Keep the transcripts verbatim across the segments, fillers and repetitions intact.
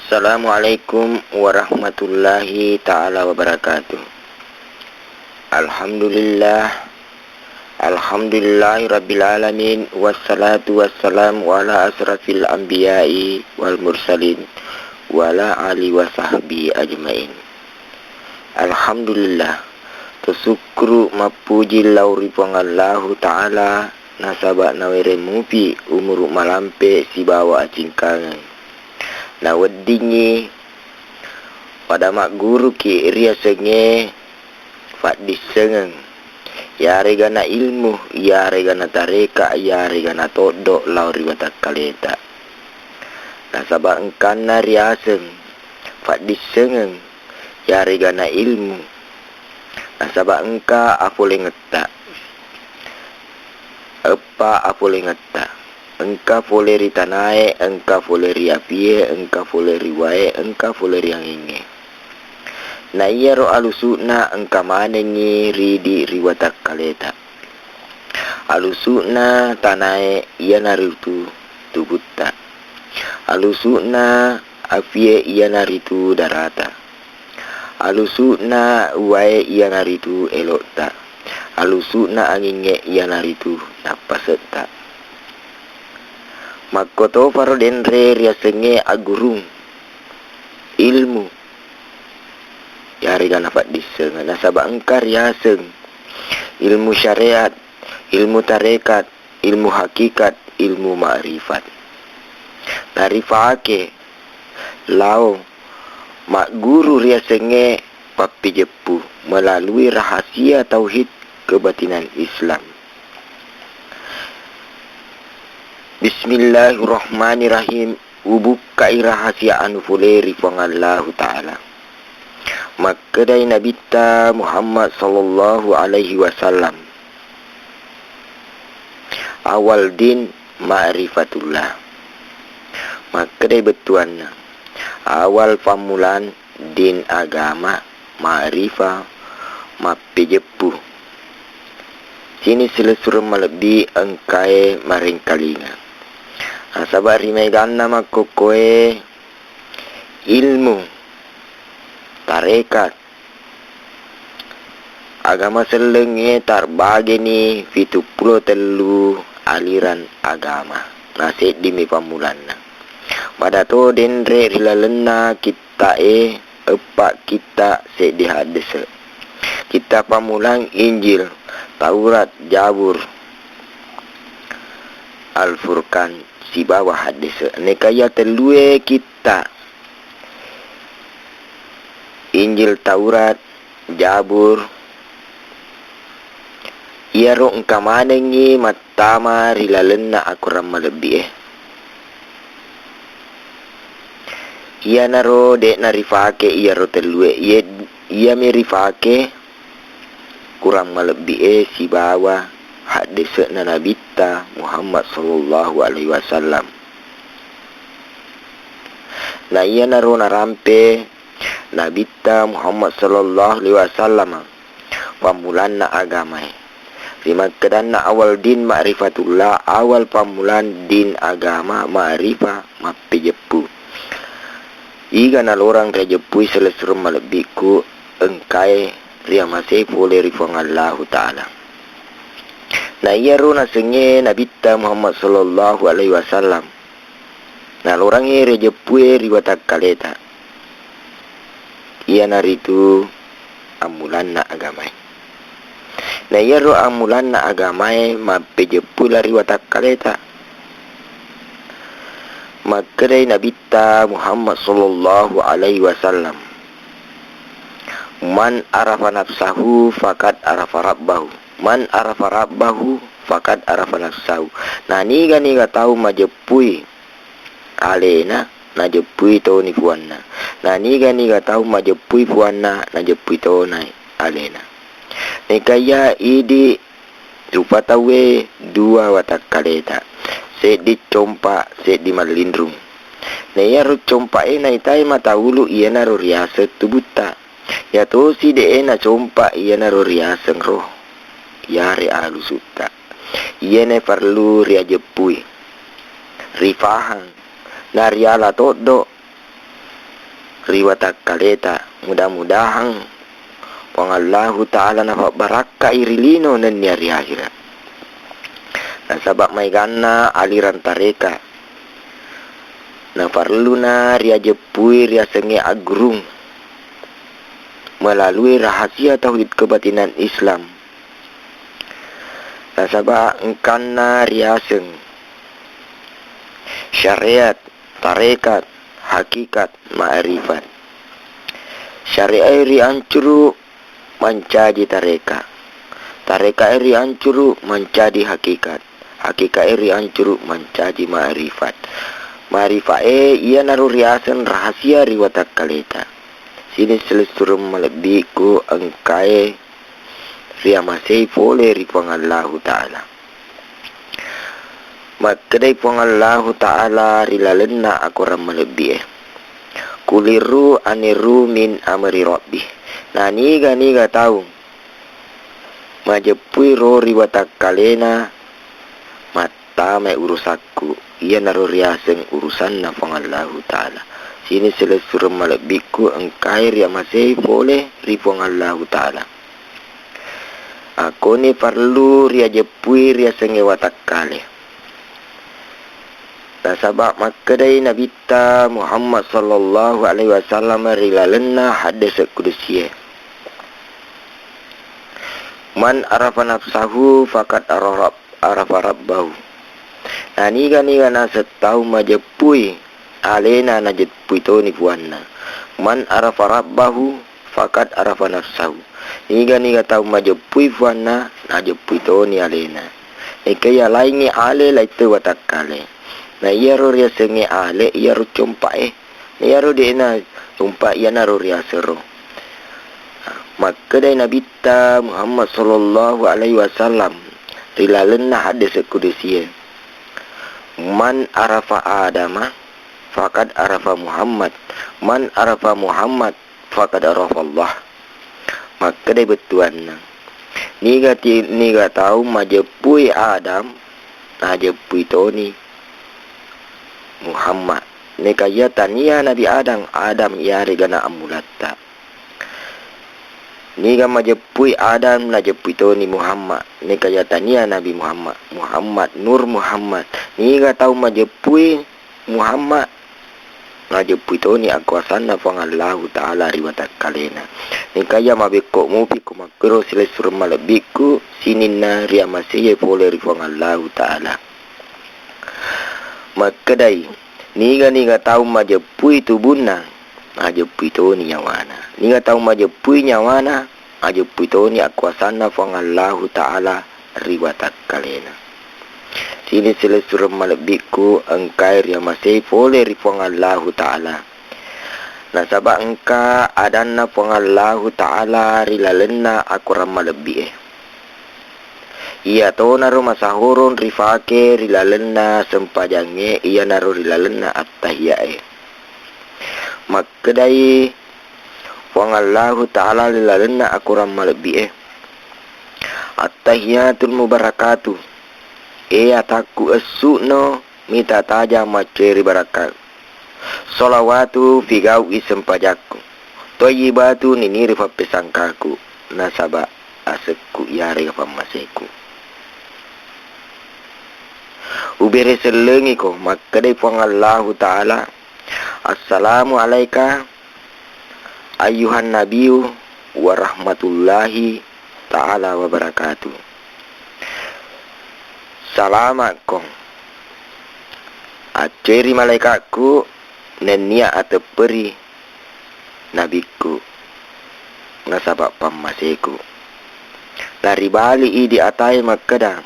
Assalamualaikum warahmatullahi ta'ala wabarakatuh. Alhamdulillah. Alhamdulillahi rabbil alamin. Wassalatu wassalamu ala asrafil anbiya'i wal mursalin, wa ala ali wa sahbi ajmain. Alhamdulillah. Tasukkuru mappuji lao ri Puang Allahu Ta'ala, nasaba nawereng mupi umuru malampe sibawa acingkangeng. Naweddingngi pada magguruki riasengnge faddissengeng, yaregana ilmu, yaregana tareka, yaregana toddo lao ri watakkaleta. Nasaba engkanna riaseng faddissengeng, yaregana ilmu, nasaba engka apolengetta. Eppa apolengetta. Engka fole ri tanae, engka fole ri apie, engka fole ri wae, engka fole ri angingnge. Na iyaro alusu'na engka manengngi ridi ri watakkaleta. Alusu'na tanae iyanaritu tubutta. Alusu'na apie iyanaritu darata. Alusu'na uwae iyanaritu elo'ta. Alusu'na angingnge iyanaritu nappase'ta. Makkotofaro denre riasengnge aggurung, ilmu, yaregana faddissengeng, nasaba engka riaseng ilmu syariat, ilmu tarekat, ilmu hakikat, ilmu ma'rifat. Narifake lao magguru riasengnge pappejeppu melalui rahasia tauhid kebatinan Islam. Bismillahirrahmanirrahim. Ubukkai rahasia anu fole ri Puang Allahu Ta'ala. Makkedai Nabitta Muhammad sallallahu alaihi wasallam, awal din ma'rifatullah. Makkedai bettuanna, awal fammulan din agama, ma'rifah, mappejeppu. Sini silessureng malebbi engkae marengkalinga. Nasaba ri maeganna makkokkoe ilmu, tarekat, agama sellengnge tarbageni fituppulo tellu aliran agama. Na seddimi fammulanna. Madato denre ri lalenna kitta'e eppa kitta seddi haddese. Kitta fammulang Injil, Taurat, Jabur, Al-Furqan, sibawa haddese. Nekaya tellue kitta, Injil, Taurat, Jabur, iyaro engka manengngi mattama ri lalenna akorang malebbi'e. Iyanaro de'na rifake iyaro tellue, iye-, iyami rifake kurang malebbi'e sibawa haddese'na Nabitta Muhammad sallallahu alaihi wasallam. Na iyanaro narampe Nabitta Muhammad sallallahu alaihi wasallam pammulanna agamae. Rimakkedanna awal din ma'rifatullah, awal pammulan din agama ma'rifah, mappejeppu. Iga nalorang riajeppui selessureng malebbiku engkae riamasei fole ri Puang Allahu Ta'ala. Na iyaro nasengnge Nabitta Muhammad sallallahu alaihi wasallam nalorangngi riajeppue ri watakkaleta. Iyanaritu ammulanna agamae. Na iyaro ammulanna agamae mappejeppu lari watakkaleta. Makkedai Nabitta Muhammad sallallahu alaihi wasallam, "Man arafa nafsahu faqad arafa rabbahu. Man arafa rabbahu faqad arafa nafsahu." Naniga-niga tau majeppui alena, najeppui toni puanna. Naniga-niga tau majeppui puanna, najeppui tonai alena. Nekaiya idi rupa tauwe dua watakkaleta, seddi compa, seddi mallinrung. Naiyaro compae naitai mataulu iyanaro riaseng tubutta. Yatosi de'e nacompa iyanaro riaseng roh, yare alusutta. Iyana parellu riajeppui, rifahang, nariala toddo, ri watakkaleta. Mudah-mudahang Puang Allahu Ta'ala nafabbarakkai ri lino nennia ri akhira. Nasaba maeganna aliran tareka, naparelluna riajeppui riasengnge aggurung melalui rahasia tauhid kebatinan Islam. Nasaba engkanna riaseng syariat, tarekat, hakikat, ma'rifat. Syariat riancuru mancaji tareka. Tareka e riancuru mancaji hakikat. Hakikat e riancuru mancaji ma'rifat. Ma'rifat e iyanaro riaseng rahasia ri watakkaleta. Sining silessureng malebbiku engkae riamasei fole ri Puang Allahu Ta'ala. Makkedai Puang Allahu Ta'ala ri lalenna akorang malebbi e, "Kuliru aniru min amri Rabbi." Naniga-niga tau majeppui ro ri watakkalena, mattamai urusakku, iyanaro riaseng urusanna Puang Allahu Ta'ala. Sining silessureng malebbiku engkae riamasei fole ri Puang Allahu Ta'ala. Akkoni parellu riajeppui riasengnge watakkale. Nasaba makkedai Nabitta Muhammad sallallahu alaihi wasallam ri lalenna haddese kudusie, "Man arafa nafsahu faqad araf-, arafa rabbahu." Naniga-niga naseng tau majeppui alena, najeppui toni puanna. "Man arafa rabbahu faqad arafa nafsahu." Niga-niga tau majeppui puanna, najeppui toni alena. Engka iya laingngi ale, laitto watakkale. Na iyaro riasengnge ale, iyaro compa e. Na iyaro de'na compa, iyanaro riasero. Makkedai Nabitta Muhammad sallallahu alaihi wasallam ri lalenna haddese kudusie, "Man arafa Adama faqad arafa Muhammad, man arafa Muhammad faqad arafa Allah." Makkedai bettuanna, niga ti-, niga tau majeppui Adam, najeppui toni Muhammad. Neka iya tania Nabi Adam, Adam iyarega na ammulatta. Niga majeppui Adam, najeppui toni Muhammad. Neka iya tania Nabi Muhammad, Muhammad, Nur Muhammad. Niga tau majeppui Muhammad, najeppui toni akuasanna Puang Allahu Ta'ala ri watakkalena. Neka iya mabekko mupi ko makkuro silessureng malebbiku sininna riamaseye fole ri Puang Allahu Ta'ala. Makkedai, niga-niga tau majeppui tubunna, najeppui toni nyawana. Niga tau majeppui nyawana, najeppui toni akuasanna Puang Allahu Ta'ala ri watakkalena. Sining silessureng malebbiku engkae riamasei fole ri Puang Allahu Ta'ala. Nasaba engka adanna Puang Allahu Ta'ala ri lalenna akorang malebbi e. Iyatonaro masahorong rifake ri lalenna sempajangnge, iyanaro ri lalenna attahiyat e. Makkedai Puang Allahu Ta'ala ri lalenna akorang malebbi e, "Attahiyatul mubarakatu, e atakku essu'no mita tajang macceri barakka. Sholawatu, figau'i sempajakku. Thayyibatu, niniri fappesangkaku, nasaba asekku iyarega pammaseku." Ubere sellengiko, makkedai Puang Allahu Ta'ala, "Assalamu alaika ayyuhan nabiyyu wa rahmatullahi ta'ala wa barakatuh." Salamakko, acceri malaikakku nennia atepperi nabikku nasaba pammaseku. Naribali idi atae makkeda,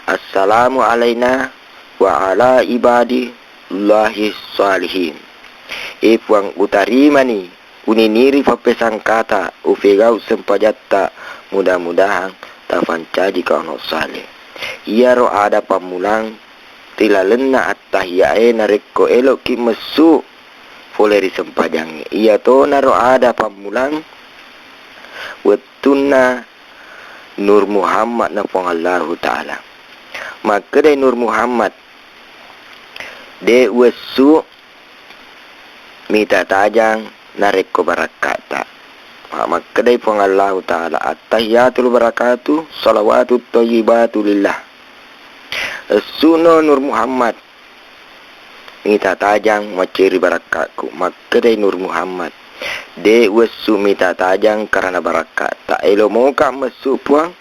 "Assalamu alaina wa ala ibadillahi shalihin." E Puang, utarimani, uniniri fappesangkata, ufegau sempajatta, mudah-mudahang tafancaji ka ono saleh. Iyaro ada pammulang ri lalenna attahiyat e narekko eloki messu fole ri sempajangnge. Iyatonaro ada pammulang wettunna Nur Muhammad na Puang Allahu Ta'ala. Makkedai Nur Muhammad, "De uwessu mita tajang narekko barakka'ta. Ma-, makkedai Puang Allahu Ta'ala, "Attahiyatul barakatu salawatut thayyibatu lillah." Essu'no Nur Muhammad, mita tajang macceri barakka'ku. Makkedai Nur Muhammad, "De' uwessu mita tajang karena barakka'ta. Elo moka messu, Puang?"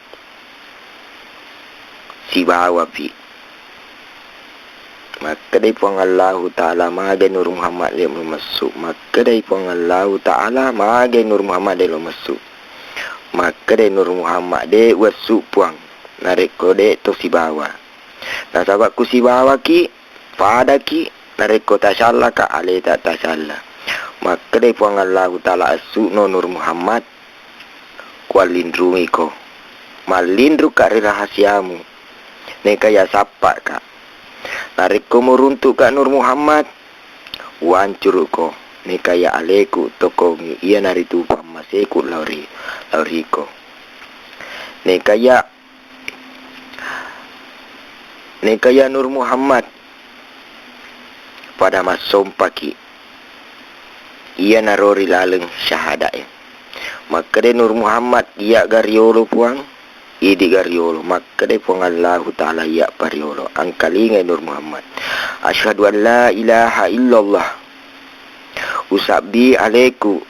Sibawapi. Makkedai Puang Allahu Ta'ala, "Magai Nur Muhammad de' mumessu?" Makkedai Puang Allahu Ta'ala, "Magai Nur Muhammad de' lo messu?" Makkedai Nur Muhammad, "De' uwessu, Puang, narekko de' to sibawa. Nasaba' ku sibawaki, padaki, narekko tasallaka aleta tasalla." Makkedai Puang Allahu Ta'ala, "Essu'no Nur Muhammad, kuallinrungiko. Mallinruka ri rahasiamu, nekaya sappa'ka. Narekko muruntu'ka Nur Muhammad, uwancuru'ko, nekaya aleku tokkongi iyanaritu pammaseku lao ri, lao riko. Nekaya, nekaya Nur Muhammad pada massompaki iyanaro ri laleng syahada'e." Makkeda Nur Muhammad, "Iya'ga riolo, Puang?" "Idi'ga riolo?" Makkeda Puang Allahu Ta'ala, "Iya'pa riolo." Angkalingai Nur Muhammad, "Asyhadu an la ilaha illallah. Usabbi aleku,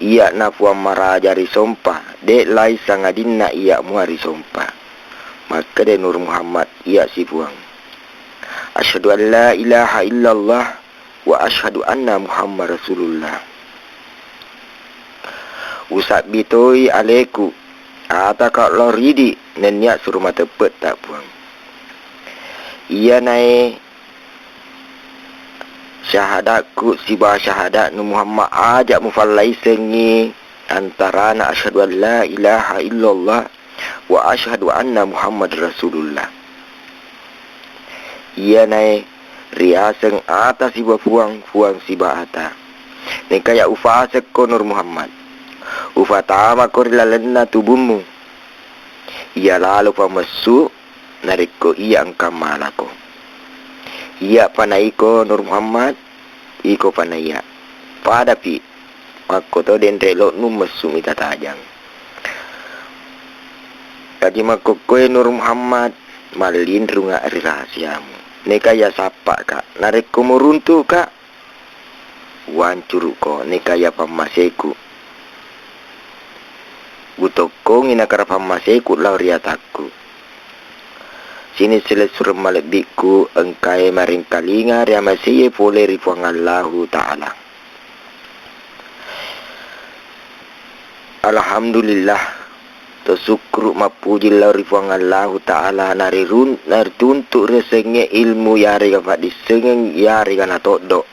iya'na Puang maraja risompa, de' lain sangadinna iya mua risompa." Makkeda Nur Muhammad, "Iya'si, Puang." "Asyhadu an la ilaha illallah wa asyhadu anna Muhammad Rasulullah. Usabbi toi aleku, ataka lao ridi nennia suro mateppe'ta, Puang. Iyanae syahadakku sibawa syahada'nu Muhammad, aja' mufallaisengngi antarana asyhadu an la ilaha illallah wa asyhadu anna Muhammad Rasulullah. Iyanae riaseng ata siba Puang, Puang siba ata. Nekaya ufasekko Nur Muhammad, ufatamako ri lalenna tubummu. Iya lalo pamessu narekko iya engka malako. Iya'pa na iko Nur Muhammad, ikopa na iya. Padapi, makkoto denre lo'nu messu mita tajang. Kaji makkokkoe Nur Muhammad, mallinrunga ri rahasiamu. Nekaya sappa'ka, narekko muruntu'ka, uwancuru'ko, nekaya pammaseku. Utokkongi nakara pammaseku lao ri atakku. Sining silessureng malebbikku engkae marengkalinga riamaseiye pole ri Puang Allahu Ta'ala. Alhamdulillah, to sukkuru mappuji lao ri Puang Allahu Ta'ala, narirun-, narituntu riasengnge ilmu yarega paddissengeng yarega natoddo.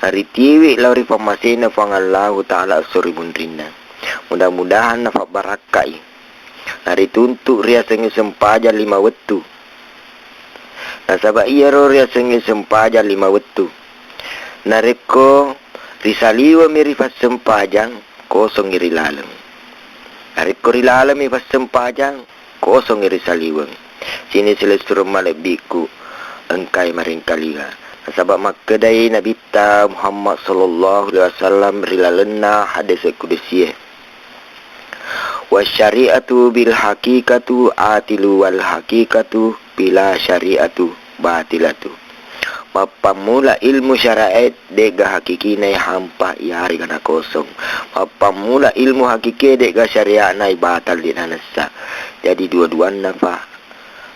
Naritiwi lao ri pammasena Puang Allahu Ta'ala esso ri munrinna. Mudah-mudahan nafabbarakkai. Narituntu riasengnge sempajang lima wettu. Nasaba iyaro riasengnge sempajang lima wettu, narekko risaliwengmi ri passempajang, kosongngi ri laleng. Narekko ri lalengmi passempajang, kosongngi ri saliweng. Sining silessureng malebbikku engkae marengkalinga. Nasaba makkedai Nabitta Muhammad sallallahu alaihi wasallam ri lalenna hadese kudusie, "Wasyari'atu bil haqiqatu atilu wal haqiqatu bila syari'atu batilatu." Mappammula ilmu syara'e de'ga hakikina hampa yarega nakosong. Mappammula ilmu hakikie de'ga syariatna batal de' nanessa. Jadi dua-duanna pa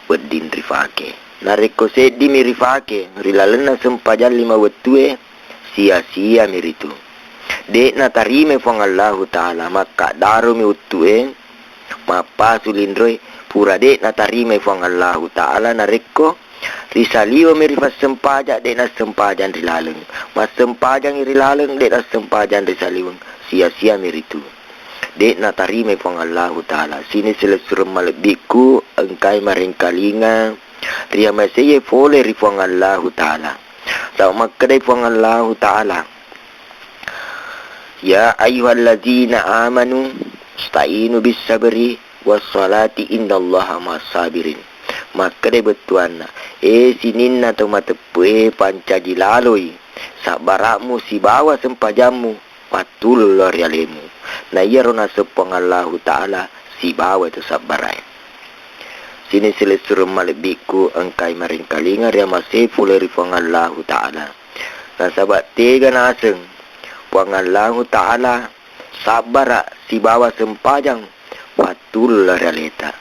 wedding rifake. Narekko seddimi rifake ri lalenna sempajang lima wettue, sia-siami ritu. De' natarimai Puang Allahu Ta'ala, makkaddaromi wettu'e, mappasu linroe, pura de' natarimai Puang Allahu Ta'ala narekko risaliwengmi ri passempajang de' nassempajang ri laleng, massempajangi ri laleng de' nassempajang ri saliweng, sia-siami ritu. De' natarimai Puang Allahu Ta'ala. Sining silessureng malebbikku engkae marengkalinga riamaseiye pole ri Puang Allahu Ta'ala. Tau makkedai Puang Allahu Ta'ala, "Ya ayyuhalladzina amanu, sta'inu bis sabri was salati innallaha ma'as sabirin." Makkedai bettuanna, "E sininna to mateppue, pancaji laloi sabbara'mu sibawa sempajammu pattulung lao ri alemu. Na iyaro naseng Puang Allahu Ta'ala sibawa itu sabbara'e. Sining silessureng malebbikku engkai maringkalinga riamasei pole ri Puang Allahu Ta'ala. Nasaba tega naseng Puang Allahu Ta'ala sabbara sibawa sempajang pattulung lao ri aleta.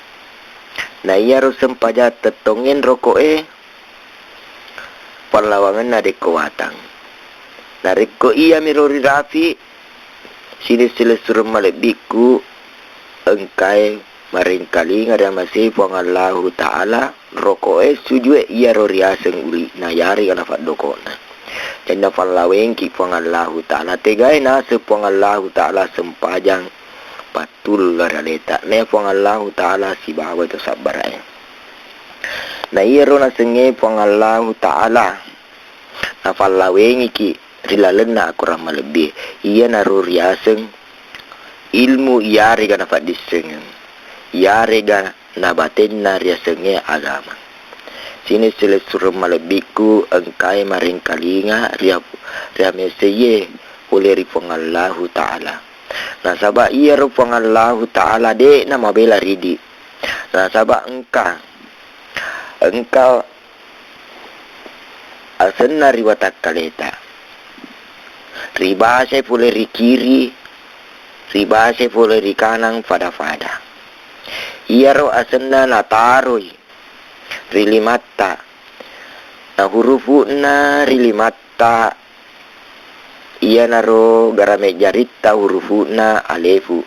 Na iyaro sempajang tettongeng roko'e pallawangenna dekko watang. Narekko iyamiro rirafi, sining silessureng malebbikku engkae maringkalinga riamasei Puang Allahu Ta'ala, roko'e sujue iyaro riaseng uli'na, yarega nafaddoko'na. Jadi nafallawengki Puang Allahu Ta'ala, tegae naseng Puang Allahu Ta'ala sempajang pattulung lao ri aleta. Na iya Puang Allahu Ta'ala sibawa itu sabbara'e. Na iyaro nasengnge Puang Allahu Ta'ala nafallawengiki ri lalenna akorang malebbi, iyanaro riaseng ilmu iyarega nafaddissengeng, iyarega nabatenna riasengnge agama. Sining silessureng malebbikku engkae maringkalinga ria-, riameseiye pole ri Puang Allahu Ta'ala. Nasaba iyaro Puang Allahu Ta'ala de'na mabela ridi. Nasaba engka, engka asenna ri watakkaleta. Ribasai pole ri kiri, ribasai pole ri kanang fada-fada. Iyaro asenna nataroi ri limatta. Na hurufu'na ri limatta iyanaro garamejjaritta hurufu'na alefu.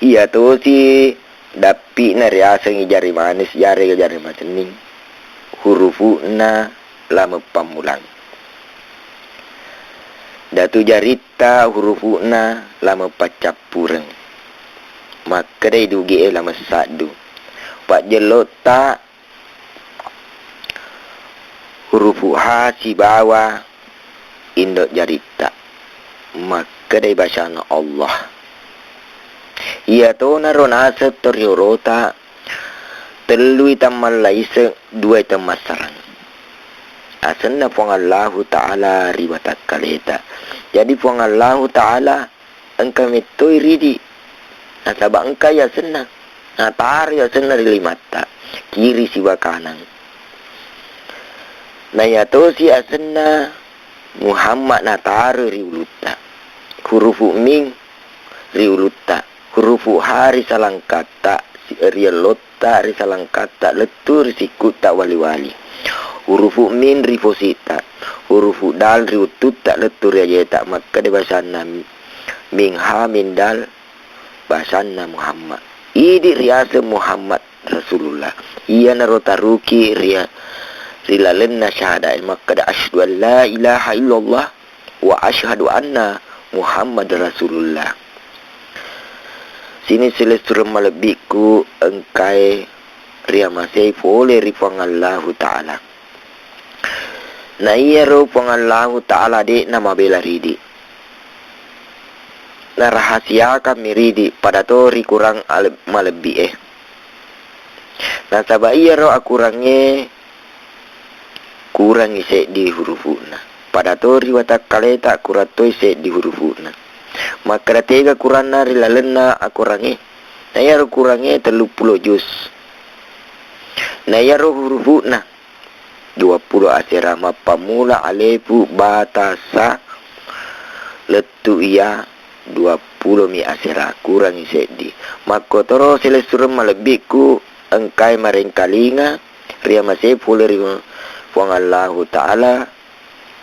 Iyatosi dappi'na riasengngi jari manis, yarega jari macenning, hurufu'na lameng pammulang. Datu jaritta hurufu'na lameng paccappureng. Makkedai duge'e lameng saddu. Pajjellotta hurufu ha sibawa indo jaritta. Makkedai basanna Allah. Iyatonaro naseng toriorota, tellui tammallaiseng, duai temmassarang. Asenna Puang Allahu Ta'ala ri watakkaleta. Jadi Puang Allahu Ta'ala engka mettoi ridi, nasaba engkai asenna, nataroi asenna ri limatta, kiri siba kanang. Naiyatosi asenna Muhammad nataroi ri ulutta, hurufu mim ri ulutta, hurufu ha ri salangkatta, si-, ri ellotta, ri salangkatta, lettu ri sikkutta wali-wali. Hurufu mim ri positta, hurufu dal ri uttutta, lettu ri ajeta. Makkeda basanna mim ha mim dal, basanna Muhammad. Idi riaseng Muhammad Rasulullah. Iyanaro taruki ri, ri lalenna syahadae makkeda, "Asyhadu an la ilaha illallah wa asyhadu anna Muhammad Rasulullah." Sining silessureng malebbikku engkae riamasei pole ri Puang Allahu Ta'ala. Na iyaro Puang Allahu Ta'ala de'na mabela ridi. Narahasiakammi ridi pada to ri kurang ale-, malebbi'e. Nasaba iyaro akurangnge kurangngi seddi hurufu'na. Pada to ri watakkaleta kurang toi seddi hurufu'na. Makkeda tega kuranna ri lalenna akurangnge? Na iyaro kurangnge telluppulo juz. Na iyaro hurufu'na duappulo asera, mappammula alefu, ba, ta, sa, lettu, ya, duappulo mi asera, kurangngi seddi. Makkotoro silessureng malebbikku engkae marengkalinga riamasei pole ri Puang Allahu Ta'ala,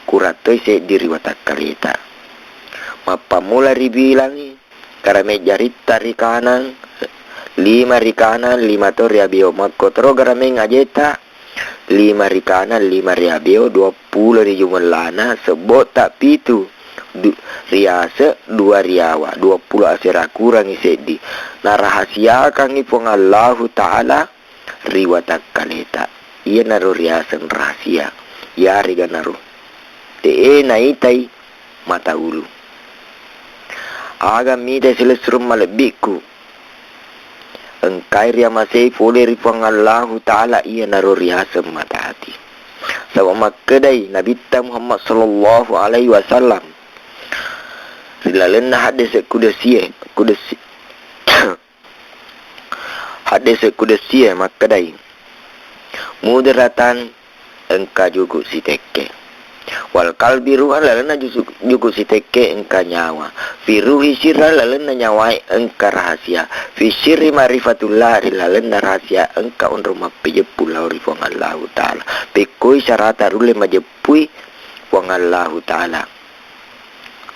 kurang toi seddi ri watakkaleta. Mappammula ribilangi garameng jaritta ri kanang, lima ri kanang, lima to ri abeo. Makkotoro garameng ajeta, lima ri kanang, lima ri abeo, duappulo ri jumellana, sebbo'ta pitu du-, riaseng, dua riawa, duappulo asera, kurangngi seddi. Narahasiakangngi Puang Allahu Ta'ala ri watakkaleta. Iyanaro riaseng rahasia. Iyarega naro te'e naitai mata ulu. Aga mitai silessureng malebbikku engkae riamasei pole ri Puang Allahu Ta'ala, iyanaro riaseng mata ati. Saba makkedai Nabitta Muhammad sallallahu alaihi wasallam ri lalenna haddese kudusie, kudusi-, haddese kudusie makkedai, "Mudratan engka juku sitekke. Wal qalbi ruhan, lalenna jusu-, juku sitekke engka nyawa. Fi ruhi sirran, lalenna nyawae engka rahasia. Fi sirri ma'rifatullah, ri lalenna rahasia engka onrong mappejeppu lao ri Puang Allahu Ta'ala." Pekkoi sarata rulle majeppui Puang Allahu Ta'ala.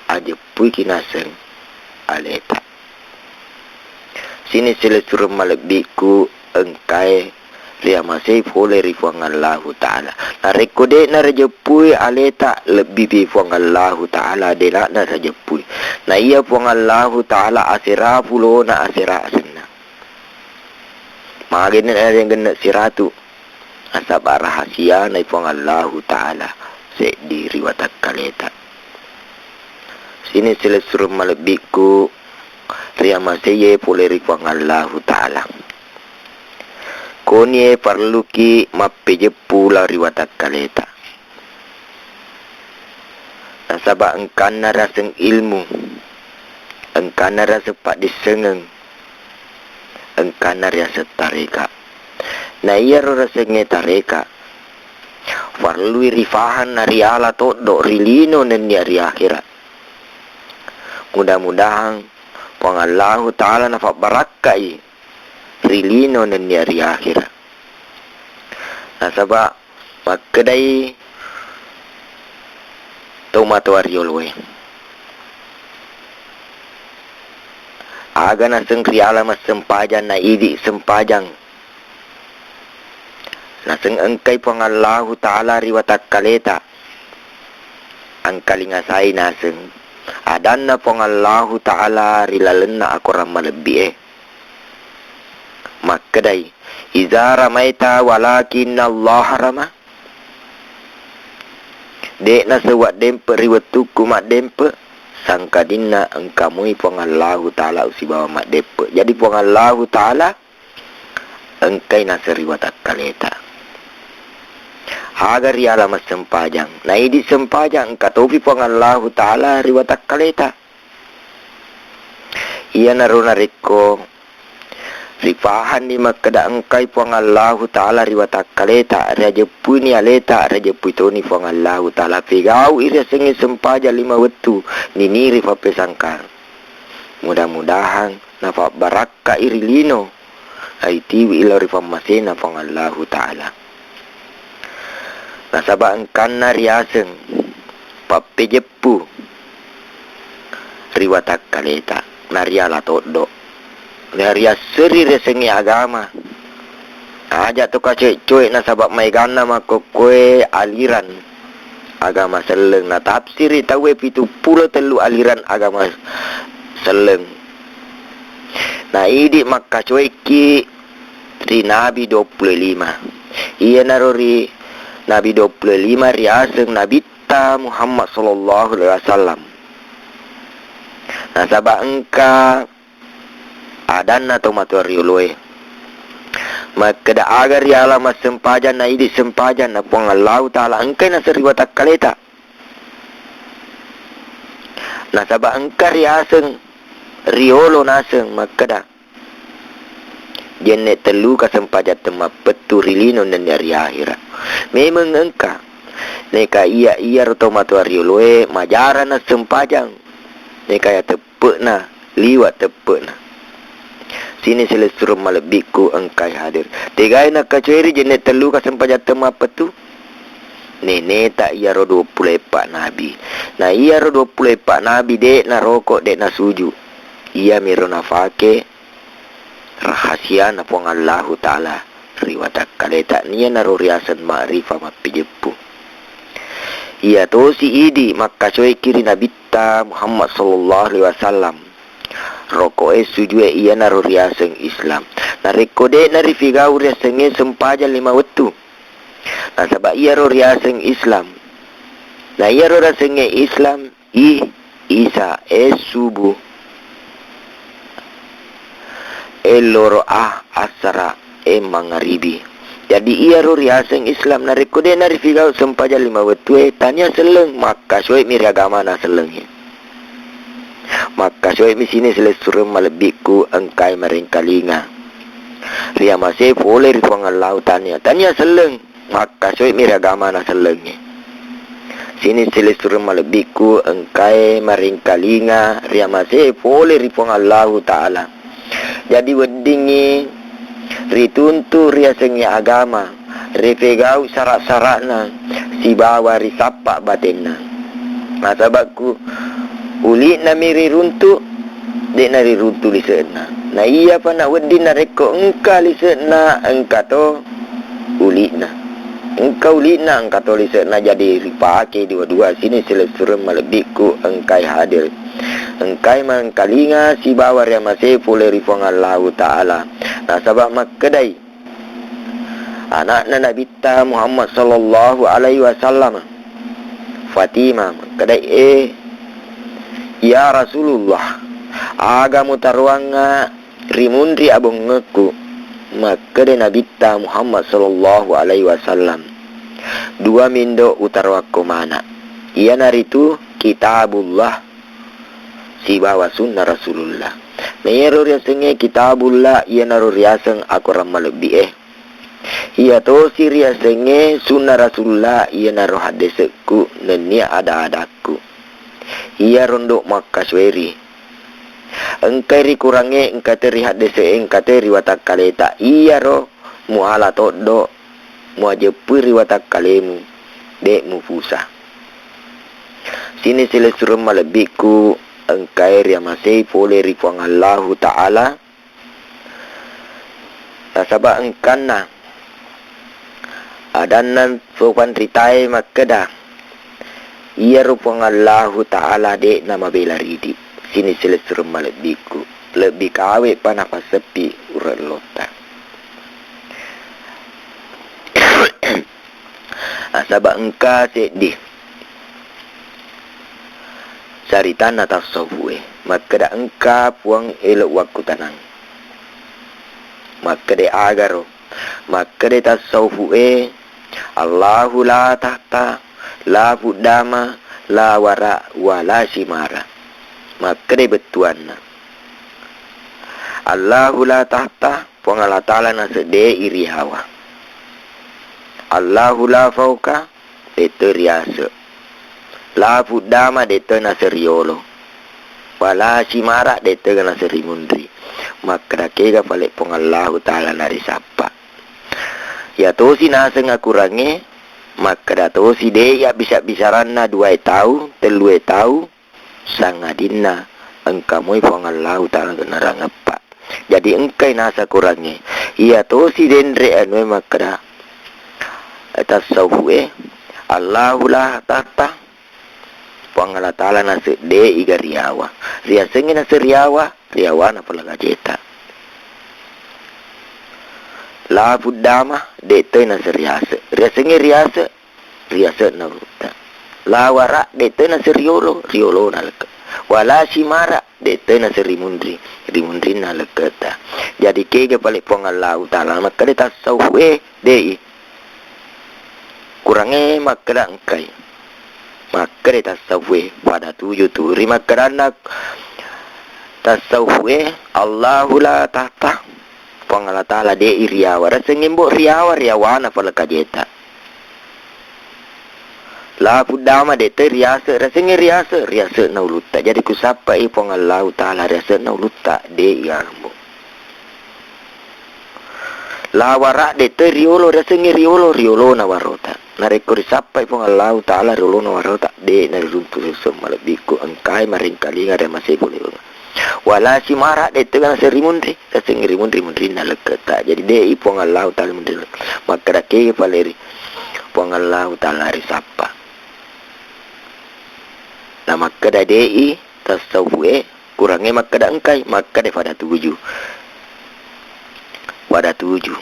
Ajeppuiki naseng aleta. Sining silessureng malebbiku engkae riamasei pole ri Puang Allahu Ta'ala. Narekko de'na rajeppui aleta, lebbipi Puang Allahu Ta'ala de'na rajeppui. Na iya Puang Allahu Ta'ala asera pulona asera asenna. Magenne na genne siratu. Nasaba rahasia na Puang Allahu Ta'ala seddi ri watakkaleta. Sining silessureng malebbiku riamaseiye pole ri Puang Allahu Ta'ala. Konie parelluki mappejeppu lao ri watakkaleta. Nasaba engkanna riaseng ilmu, engkanna riaseng paddissengeng, engkanna riaseng tareka. Na iyaro riasengnge tareka, parellui rifahang nariala toddo ri lino nennia ri akhera. Mudah-mudahang Puang Allahu Ta'ala nafabbarakkai ri lino nennia ri akhera. Nasaba makkedai tomatoa rioloe, aga naseng riala massempajang na idi sempajang naseng engkai Puang Allahu Ta'ala ri watakkaleta, engkalingasai naseng adanna Puang Allahu Ta'ala ri lalenna akorang malebbi'e. Makkedai, "Iza ramaita walakinnallaha rama." De'na sewwa dempe ri wettukku maddempe, sangkadinna engka moi Puang Allahu Ta'ala usibawa maddempe. Jadi Puang Allahu Ta'ala engkai naseng ri watakkaleta. Aga riala massempajang, na idi sempajang engka topi Puang Allahu Ta'ala ri watakkaleta. Iyanaro narekko ripahanni makkeda engkai Puang Allahu Ta'ala ri watakkaleta, riajeppuini aleta, riajeppui toni Puang Allahu Ta'ala, pegau'i riasengnge sempajang lima wettu, niniri fappesangkang. Mudah-mudahang nafabbarakkai ri lino, aitiwi lao ri pammasena Puang Allahu Ta'ala. Nasaba engkanna riaseng pappejeppu ri watakkaleta, nariala toddo, nariasseri riasengnge agama. Aja to kacoe-coe nasaba maeganna makkokkoe aliran agama selleng, natafsiri tauwe pitu pulo tellu aliran agama selleng. Na idi makkacoekki ri nabi duappulo lima. Iyanaro ri nabi duappulo lima riaseng Nabitta Muhammad sallallahu alaihi wasallam. Nasaba engka adanna tomatoa rioloe makkeda, aga riala massempajang na idi sempajang na Puang Allahu Ta'ala engkai naseng ri watakkaleta. Nasaba engka riaseng riolo naseng makkeda, jenne telluka sempajang temmappettu ri lino nennia ri ahera. Memeng engka. Neka iya, iyaro tomatoa rioloe majara nassempajang. Neka iya teppe'na, liwa teppe'na. Sining silessureng malebbiku engkai hadir. Tegai nakkacoeri jenne telluka sempajang temmappettu? Neneta iyaro duappulo eppa nabi. Na iyaro duappulo eppa nabi de naroko, de nasuju. Iyamiro nafake rahasiana Puang Allahu Ta'ala ri watakkaleta, niyanaro riaseng ma'rifah mappejeppu. Iya tosi idi makkacoeki ri Nabitta Muhammad sallallahu alaihi wasallam. Roko'e, sujue, iyanaro riaseng Islam. Narekko de'na rifigau riasengnge sempajang lima wettu, nasaba iyaro riaseng Islam. Na iyaro riasengnge Islam, i, isa, e, subuh, e, loro, a, asara, e, mangaribi. Jadi iyaro riaseng Islam, narekko de'na rifigau sempajang lima wettue, tania selleng, makkasoe'mi ri agamana sellengnge. Makkasoe'mi sining silessureng malebbikku engkae marengkalinga. Riamase pole ri Puang Allahu Ta'ala, tania selleng, makkasoe'mi ri agamana sellengnge. Sining silessureng malebbikku engkae marengkalinga, riamase pole ri Puang Allahu Ta'ala. Jadi weddingngi rituntu riasengnge agama, rifegau sara'-sara'na sibawa risappa batenna. Nasabakku uli'nami riruntu, de'na riruntu lise'na. Na iyapa na wedding narekko engka lise'na, engka to uli'na. Engka uli'na, engka to lise'na, jadi ripake dua-dua. Sining silessureng malebbikku engkae hadir, engkae marengkalinga sibawa riamase pole ri Puang Allahu Ta'ala. Nasaba makkedai ana'na Nabitta Muhammad sallallahu alaihi wasallam, Fatimah, makkedai, "Eh, ya Rasulullah, aga mutaroangnga ri munri abongngekku?" Makkeda Nabitta Muhammad sallallahu alaihi wasallam, "Dua mindo utaroakko mana, iyanaritu Kitabullah sibawa Sunnah Rasulullah." Na iyaro riasengnge Kitabullah, iyanaro riaseng akorang malebbi'e. Iyatosi riasengnge Sunnah Rasulullah, iyanaro haddesekku nennia ada-adakku. Iyaro ndo makkasoeri. Engkai rikurangnge, engkate ri haddese, engkate ri watakkaleta. Iyaro muala toddo, muajeppui ri watakkalemu, de' mupusa. Sining silessureng malebbikku engkae riamasei pole ri Puang Allahu Ta'ala. Nasaba engkanna adanna sopanritae makkeda, iyaro Puang Allahu Ta'ala de'na mabela ridi. Sining silessureng malebbikku, lebbi kawe'pa napasseppi urellotta. Nasaba engka seddi caritanna tassawufu'e. Makkeda engka Puang elo wakkutanang. Makkeda agaro. Makkeda tassawufu'e, Allahu la tahta, la fuddama, la wara, wa la simara. Makkeda bettuanna, Allahu la tahta, Puang Allah Ta'ala nasedde'i riawa. Allahu la fauka, de'to riase. La fuddama, de'to nase riolo. Wala simara, de'to nase rimunri. Makkeda kega pale Puang Allahu Ta'ala narisappa. Iyatosi naseng akurangnge, makkeda tosi de'i abbisa-bisaranna duae tau, tellue tau, sangadinna engka moi Puang Allahu Ta'ala narangeppa. Jadi engkai nasa kurangnge. Iyatosi denre anue makkeda tassawufu'e, Allahu la tahta, Puang Allah Ta'ala nasedde'i ga riawa. Riasengnge nase riawa, riawana pole kajeta. La fuddama, de'toi nase riase. Riasengnge riase, riase'na ulutta. La wara, de'toi nase riolo, riolona lekke. Wala simara, de'toi nase rimunri, rimunrinna lekketa. Jadi kega pale Puang Allahu Ta'ala makkeda tassawufu'e, de'i. Kurangnge makkeda engkai. Makkeda tassawufu'e, pada tuju tu. Ri makkedanna tassawufu'e, Allahu la tahta. Puang Allah Ta'ala de'i riawa. Riasengnge mbo riawa, riawana pole kajeta. La fuddama, de'toi riase, riasengnge riase, riase'na ulutta. Jadi kusappai Puang Allahu Ta'ala riase'na ulutta, de'i aga mbo. La wara, de'toi riolo, riasengnge riolo, riolona warota. Narekko risappai Puang Allahu Ta'ala riolona warota, de' nariruntu sesseng malebbiku engkai marengkalinga riamasei pole. Wala simara, de'toi nase rimunri, riasengnge rimunri, munrinna lekketa. Jadi de'i Puang Allahu Ta'ala munri. Makkeda kega pale ri Puang Allahu Ta'ala risappa. Na makkeda de'i tassawufu'e, kurangnge makkeda engkai, makkeda pada tuju. Pada tuju.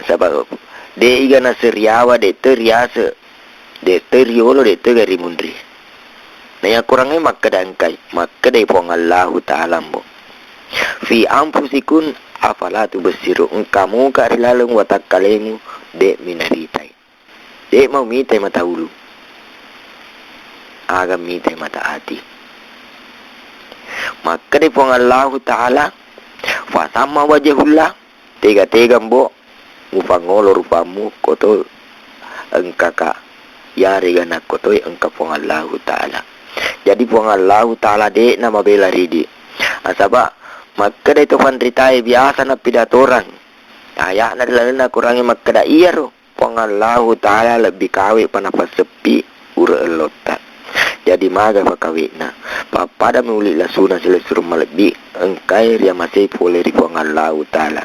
Saba' de'i ga nase riawa, de'toi riase, de'toi riolo, de'toi ga rimunri. Na iya kurangnge makkeda engkai, makkedai Puang Allahu Ta'ala mbo. Fi anfusikum Afala tubsiru, engka muka ri laleng watakkalemu, de' minaritai. De' mau mitai mata ulu. Aga mitai mata ati. Makkeda Puang Allahu Ta'ala, fasamma wajhullah, tega-tega mbo mufangolo rupammu koto engkaka, yarega nakkotoi engka Puang Allahu Ta'ala. Jadi Puang Allahu Ta'ala de'na mabela ridi. Nasaba makkedai to fanritae biasa nappidatorang aya'na ri lalenna Korangnge makkeda iyaro Puang Allahu Ta'ala lebbi kawe pa napaseppi ure ellotta. Jadi maga fakawe'na. Pappadami uli lasuna silessureng malebbi engkae riamasei pole ri Puang Allahu Ta'ala.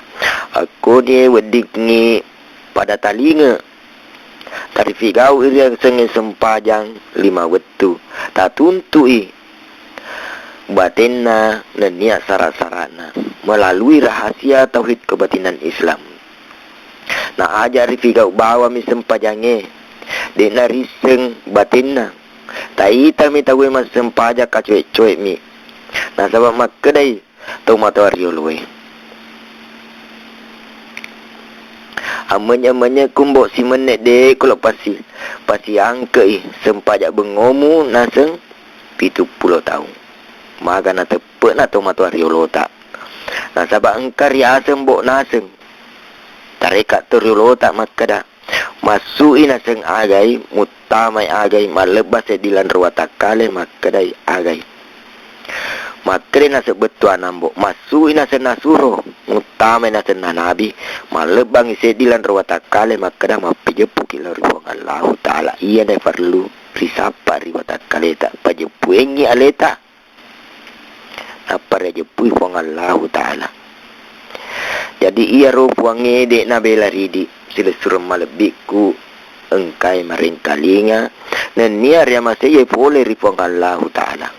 Akkoni weddingngi pada talinge tarifigau iriasengnge sempajang lima wettu. Tatuntu'i batenna nennia sara-sarana melalui rahasia tauhid kebatinan Islam. Na aja rifigau bawami sempajangnge, de'na risseng batenna. Taitami tauwe massempajang kacoe-coe'mi. Nasaba makkedai tau matoa rioloe, amenye-menye kumbo simenne de' kulo pasi, pasiangke'i sempajang bengngomu naseng pitu pulo taung. Maga nateppe'na tau matoa riolota. Nasaba engka riaseng mbo naseng. Tareka to riolota makkeda, massu'i naseng agai, muttamai agai, mallebba seddi lanro watakkale makkedai agai. Makkeda naseng bettuanna mbo, massu'i naseng nasuro, muttamai naseng nanabi, mallebbangngi seddi lanro watakkale makkeda mappijeppuki lao ri Puang Allahu Ta'ala. Iyana parellu risappa ri watakkaleta, pajeppuengngi aleta. Nappa riajeppui Puang Allahu Ta'ala. Jadi iyaro Puangnge de'na bela ridi, silessureng malebbikku engkae marengkalinga nennia riamasei pole ri Puang Allahu Ta'ala.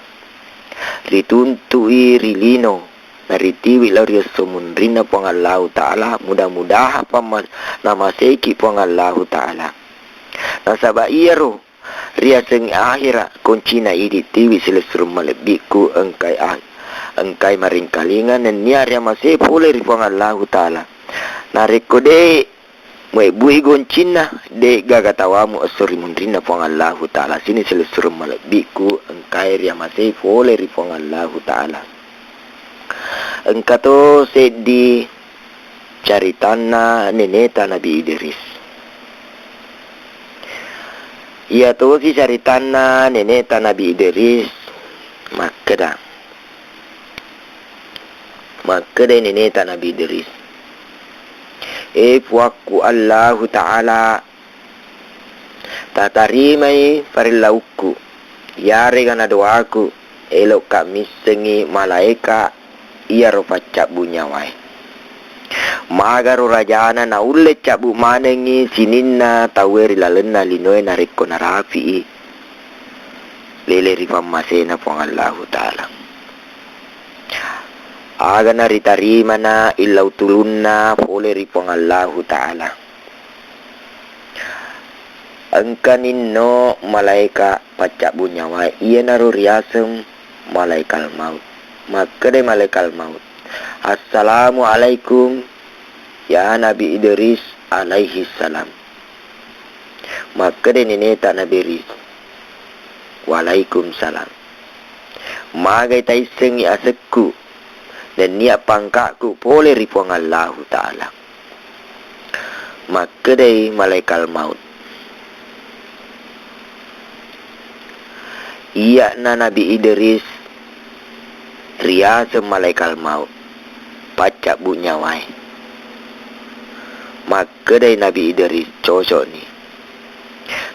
Rituntu'i ri lino, naritiwi lao ri esso munrinna Puang Allahu Ta'ala, mudah-mudahan pamma-, namaseiki Puang Allahu Ta'ala. Nasaba iyaro riaseng ahera, koncina idi tiwi silessureng malebbikku engkai ah-, engkai maringkalinga nennia riamasei pole ri Puang Allahu Ta'ala. Narekko de' muebbui goncinna, de' gaga tawamu esso ri munrinna Puang Allahu Ta'ala. Sini silessureng malebbikku engkai riamasei pole ri Puang Allahu Ta'ala. Engka to seddi caritanna neneta Nabi Idris. Iya tosi caritanna neneta Nabi Idris makkeda. Makkedai neneta Nabi Idris, "E Puakku Allahu Ta'ala, tatarimai parellaukku, yarega na doaku, elokka missengngi malaeka iyaro paccabbu nyawae. Magaro rajana naulle cabbu manengngi sininna tauwe ri lalenna linoe narekko narafi'i lele ri pammasena Puang Allahu Ta'ala. Aga naritarimana illau tulunna pole ri Puang Allahu Ta'ala." Engka ninno malaeka paccabbu nyawae, iyanaro riaseng malaekal maut. Makkedai malaekal maut, "Assalamualaikum, ya Nabi Idris alaihi salam." Makkedai neneta Nabi Idris, "Waalaikumsalam. Magai taissengngi asekku nennia pangkakku pole ri Puang Allahu Ta'ala." Makkedai malaekal maut, iya'na Nabi Idris riaseng malaekal maut, paccabbu nyawae. Makkedai Nabi Idris, "Cocokni.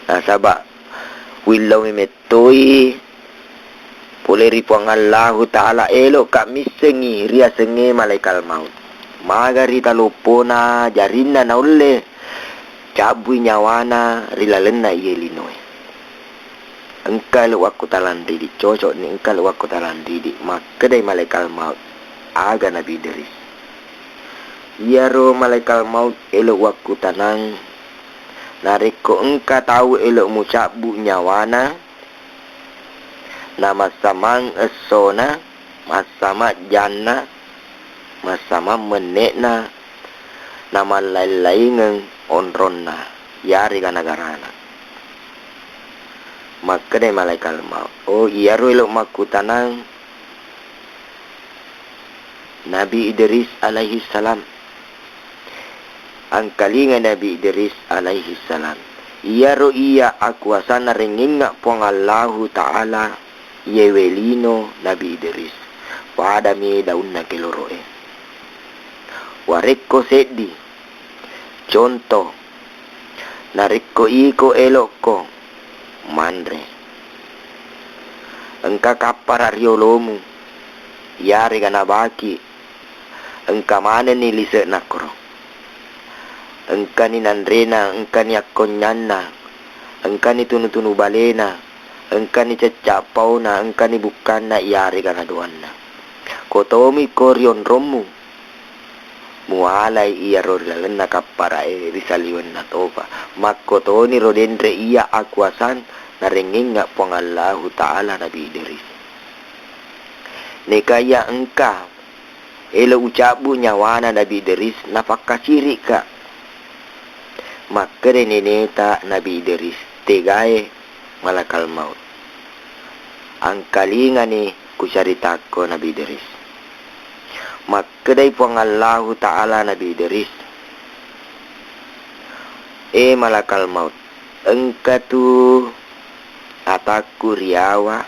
Nasaba willau memettoi pole ri Puang Allahu Ta'ala, elokka missengngi riasengnge malaekal maut. Magari taloppona jarinna naulle cabbui nyawana ri lalenna iye linoe. Engka elok wakkutalang ridi, cocokni, engka elok wakkutalang ridi." Makkedai malaekal maut, "Aga Nabi Idris?" Iyaro malaekal maut elok wakkutanang, narekko engka tau elok mucabbu nyawana, namassamang essona, massamajjanna, Massamang menne'na namallaing-laingeng onronna, yarega nagarana. Makkedai malaikat maut, "Oh, iyaro elo makkutanang Nabi Idris alaihi salam." Angkalinga Nabi Idris alaihi salam, "Iyaro iya akuasanna rengngengnga Puang Allahu Ta'ala, iyewe lino Nabi Idris, padami daunna keloro'e. Warekko seddi conto, narekko iko elokko manre, engka kappara riolomu, iyarega nabaki, engka manenni lise'na koro. Engkani nanrena, engkani akkonyanna, engkani tunu-tunu balena, engkani cecca pauna, engkani bukkanna, iyarega nadoanna. Kotomi ko rionrommu, mualai iyaro ri lalenna kappara'e ri saliwenna topa. Makkotoniro denre iya akuasang narengngengnga Puang Allahu Ta'ala Nabi Idris. Neka iya engka elo ucabbu nyawana Nabi Idris, napakkasirikka." Makkeda neneta Nabi Idris, "Tegae malakal maut. Angkalingani kucaritakko Nabi Idris." Makkedai Puang Allahu Ta'ala Nabi Idris, "E malakal maut, engka tu atakku riawa,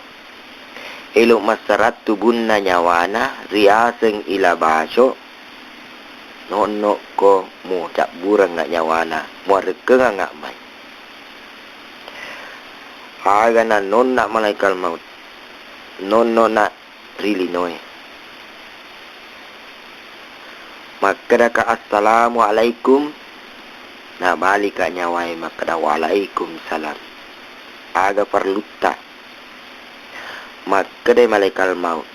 elo massarang tubunna nyawana riaseng ila baso, nonno'ko mucabburengnga nyawana, muarekkengangnga mai." Aga nannonna malaikat maut, nonno'na ri linoe. Makkedaka, "Assalamualaikum." Nabalika nyawae makkeda, "Waalaikumsalam. Aga parlutta?" Makkedai malaikat maut,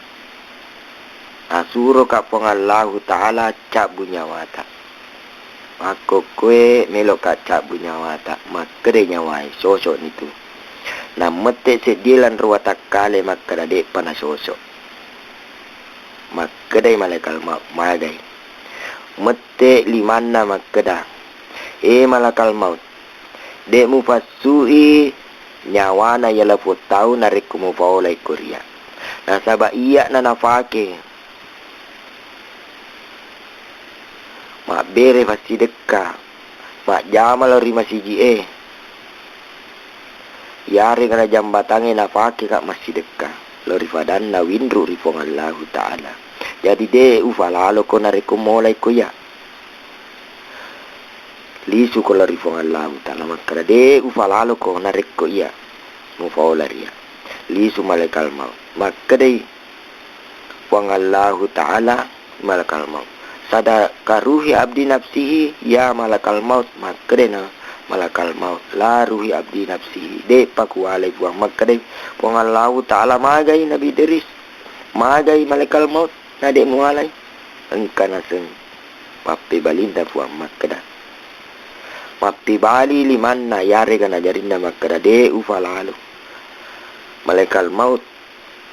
"Asuroka Puang Allahu Ta'ala cabbu nyawata." "Makkokkoe meloka cabbu nyawata," makkedai nyawae, "Sosokni tu." Nammette seddie lanro watakkale makkeda, "De'pa nasosok." Makkedai malaikat maut, "Magai." Mette limanna makkeda, "E malakal maut, de' mupassui nyawana iya lapong tau narekko mupaolai ko ria. Nasaba iya'na nafake mabbere fassidekka, majjama lao ri masiji'e, iyarega na jambatangnge nafakeka massidekka lao ri fadanna winru ri Puang Allahu Ta'ala. Jadi de' ufalaloko narekko molai ko iya." Lisuko lao ri Puang Allahu Ta'ala makkeda, "De' ufalaloko narekko iya mufaola ria." Lisu malaikat maut. Makkedai Puang Allahu Ta'ala malakal maut, "Sadaka ruhi abdi nafsihi, ya malakal maut." Makkedai na malakal maut, "La ruhi abdi nafsihi, de'pa kualai Puang." Makkedai Puang Allahu Ta'ala, "Magai Nabi Idris, magai malakal maut, na de' mualai?" Engka naseng pappebalinna Puang makkeda, mappibali limanna iyarega najarinna makkeda, "De' ufalalo malakal maut,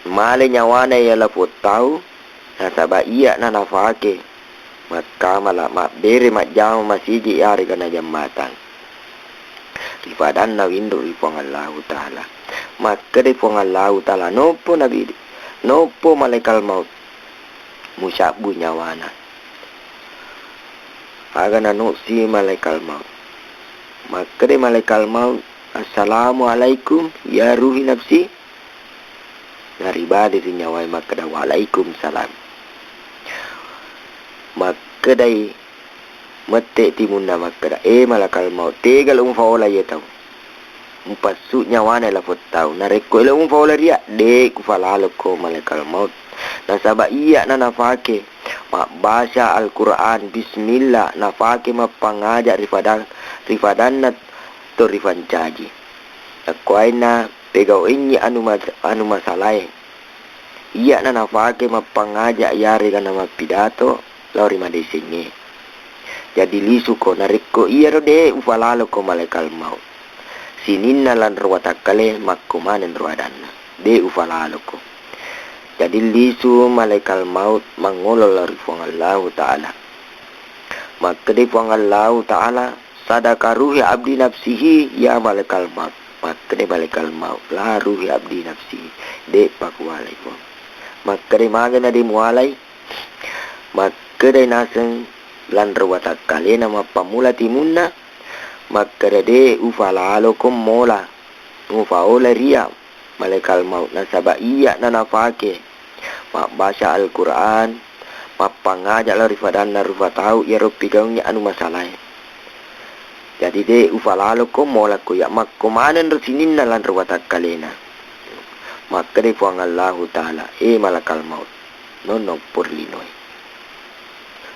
male nyawana iya lapong tau, nasaba iya'na nafake makkamala mabbere majjama masiji iyarega najambatang ri fadanna winru ri Puang Allahu Ta'ala." Makkedai Puang Allahu Ta'ala, "Noppo Nabi, noppo malaikat maut, mucabbu nyawana." Aga nanosi malaikat maut. Makkedai malaikat maut, "Assalamualaikum ya ruhi nafsi." Naribali ri nyawae makkeda, "Waalaikumsalam." Makkedai mette timunna makkeda, "E malakal maut, tega lo mufaola iye tau? Mupassu nyawana lapong tau. Narekko elo mufaola ria, de' kufalaloko malakal maut. Nasaba iya'na nafake mabbaca Al-Quran, bismillah, nafake mappangaja ri fadang, ri fadanna to rifancaji. Nakkuainna pegau'engngi anu ma-, anu masalae. Iya'na nafake mappangaja iyarega namappidato lao ri madecengnge. Jadi lisuko, narekko iyaro de' ufalaloko malakal maut. Sininna lanro watakkale makko manenro adanna, de' ufalaloko. Jadi lisu malaikat maut mangolo lao ri Puang Allahu Ta'ala. Makkedai Puang Allahu Ta'ala, "Sadaka ruhi abdi nafsihi ya malaikat maut." Makkedai malaikat maut, "La ruhi abdi nafsihi, de'pa kualai Puang." Makkedai, "Magana de mualai?" Makkedai naseng lanre watakkalena mappammula timunna, makkeda, "De ufalaloko mola, mufaola ria malaikat maut, nasaba iyya nanafake mabbaca Al-Quran, mappangaja lao ri fadanna rufa tau iyaro pigaungngi anu masalae. Jadi de ufalaloko mola ko iyya, makko manenro sininna lanre watakkalena." Makkedai Puang Allahu Ta'ala, "E malaikat maut, nonno porlinoe.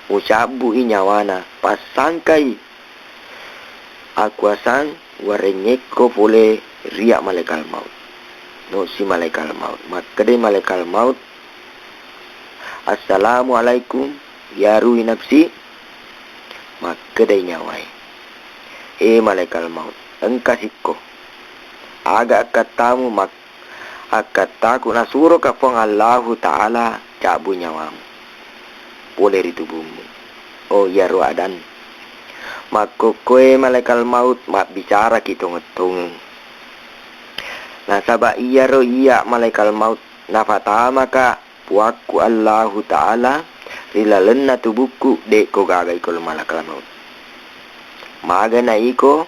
Mucabbui nyawana, passangkai akuasang warengngekko pole ria malaikat maut." Nosi malaikat maut. Makkedai malaikat maut, "Assalamualaikum ya ruhi nafsi." Makkedai nyawae, "E malaikat maut, engka sikko. Aga akkattamu mak-, akkattaku nasuroka Puang Allahu Ta'ala cabbu nyawamu pole ri tubummu, o iyaro adanna." Makkokkoe malaikat maut mabbicaraki tongeng-tongeng. Nasaba iyaro iyya malaikat maut nafatamaka Puakku Allahu Ta'ala ri lalenna tubukku, de'ko gaga iko malaikat maut. Magana iko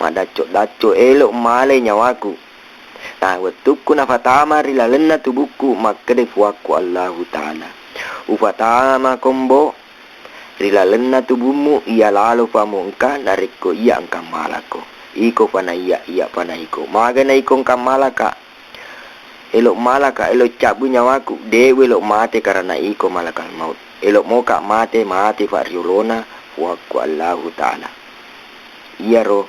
madacco-dacco elo male nyawaku. Na wettukku nafatama ri lalenna tubukku, makkeda Puakku Allahu Ta'ala, "Ufatama kombo ri lalenna tubummu iya lalo pamo engka narekko iya engka malako. Iko fana iya, iya fana iko. Magana iko engka malaka, elo malaka, elo cabbu nyawaku, de'we elo mate karena iko malakal maut. Elo moka mate, mate fa riolona Puakku Allahu Ta'ala." Iyaro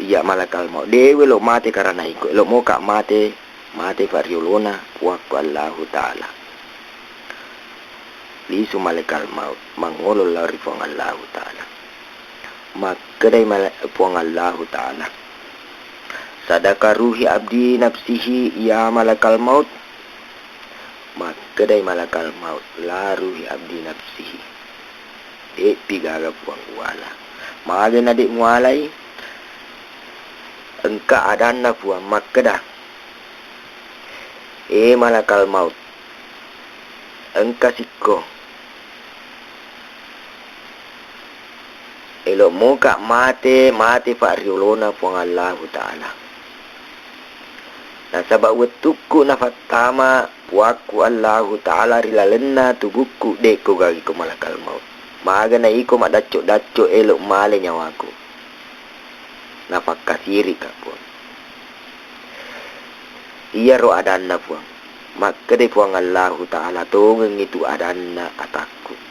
iya malakal maut, "De'we elo mate karena iko, elo moka mate, mate fa riolona Puakku Allahu Ta'ala." Lisu malaikat maut mangolo lao ri Puang Allahu Ta'ala. Makkedai mala-, Puang Allahu Ta'ala, "Sadaka ruhi abdi nafsihi ya malakal maut." Makkedai malakal maut, "La ruhi abdi nafsihi, de'pi gaga Puang uala." Magana de mualai? Engka adanna Puang makkeda, "E malakal maut, engka sikko. Elo moka mate, mate fa riolona Puang Allahu Ta'ala. Nasaba wettukku nafattama Puakku Allahu Ta'ala ri lalenna tubukku, de'ko gaga iko malakal maut. Magana iko madacco-dacco elo male nyawaku." Napakkasirika Puang. Iyaro adanna Puang. Makkeda Puang Allahu Ta'ala, "Tongengngi tu adanna atakku.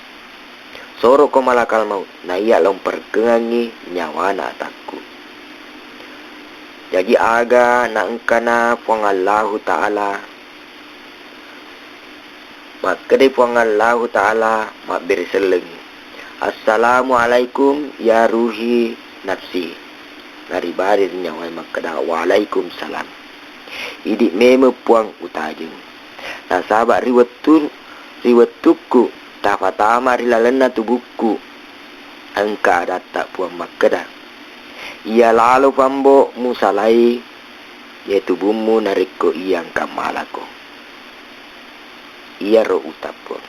Soroko malakal maut, naiya lomperkengangngi nyawana atakku." Jaji aga naengkana Puang Allahu Ta'ala, makkedai Puang Allahu Ta'ala mabbere sellengngi, "Assalamualaikum ya ruhi nafsi." Naribari ri nyawae makkeda, "Waalaikumsalam. Idi memeng Puang utajeng. Nasaba ri wettu, ri wettukku tafatama ri lalenna tubukku, engka adatta Puang makkeda, iya lalo fambo musalai iye tubummu narekko iya engka malako. Iyaro utang Puang.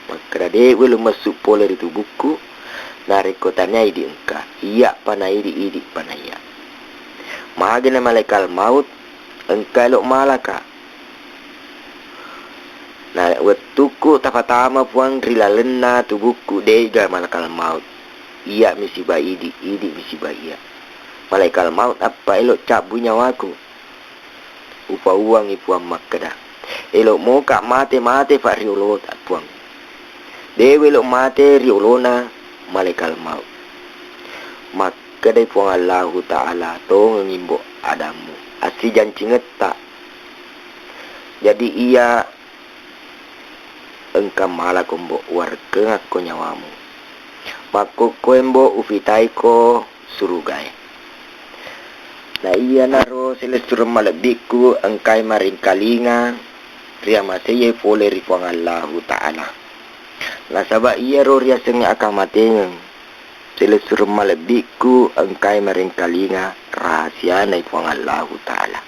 Makkeda, de'we lo messu pole ri tubukku narekko tania idi engka. Iya pana idi, idi pana iya." Magana malakal maut, "Engka elo malaka. Na wettukku tafatama Puang ri lalenna tubukku, de'ga malakal maut. Iya mi siba idi, idi mi siba iya. Malakal maut, appa elo cabbu nyawaku?" Upauangngi Puang makkeda, "Elo moka mate, mate fa riolota Puang. De'we elo mate riolona malakal maut." Makkedai Puang Allahu Ta'ala, "Tongengngi mbo adammu, assijancingetta. Jadi iya engka malako mbo, warekkengakko nyawamu. Makkokkoe mbo ufitaiko surugae." Na iyanaro silessureng malebbikku engkai maringkalinga riamaseiye pole ri Puang Allahu Ta'ala. Nasaba iyaro riasengnge akamatengeng, silessureng malebbikku engkae marengkalinga rahasiana Puang Allahu Ta'ala.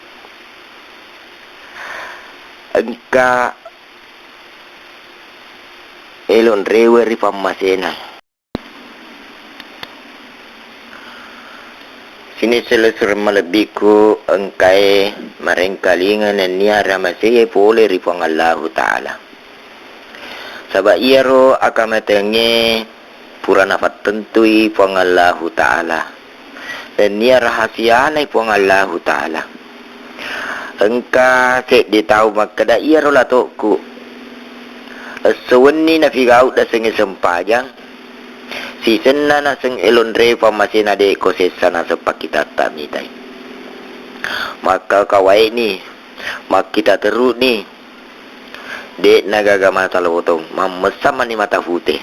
Engka elo nrewe ri pammasena. Sining silessureng malebbikku engkae marengkalinga nennia riamaseiye pole ri Puang Allahu Ta'ala. Saba iyaro akamatengnge pura nafattentui Puang Allahu Ta'ala. Nennia rahasianai Puang Allahu Ta'ala. Engka seddi tau makkeda, iyaro lato'ku esso wenni nafigau dasengnge sempajang, sisenna naseng elonre pammasena de'ko sessa naseng pakkitatta mitai. Makkakawaini, makkita teruni, de'na gaga mata lotong, mammessa mani mata pute.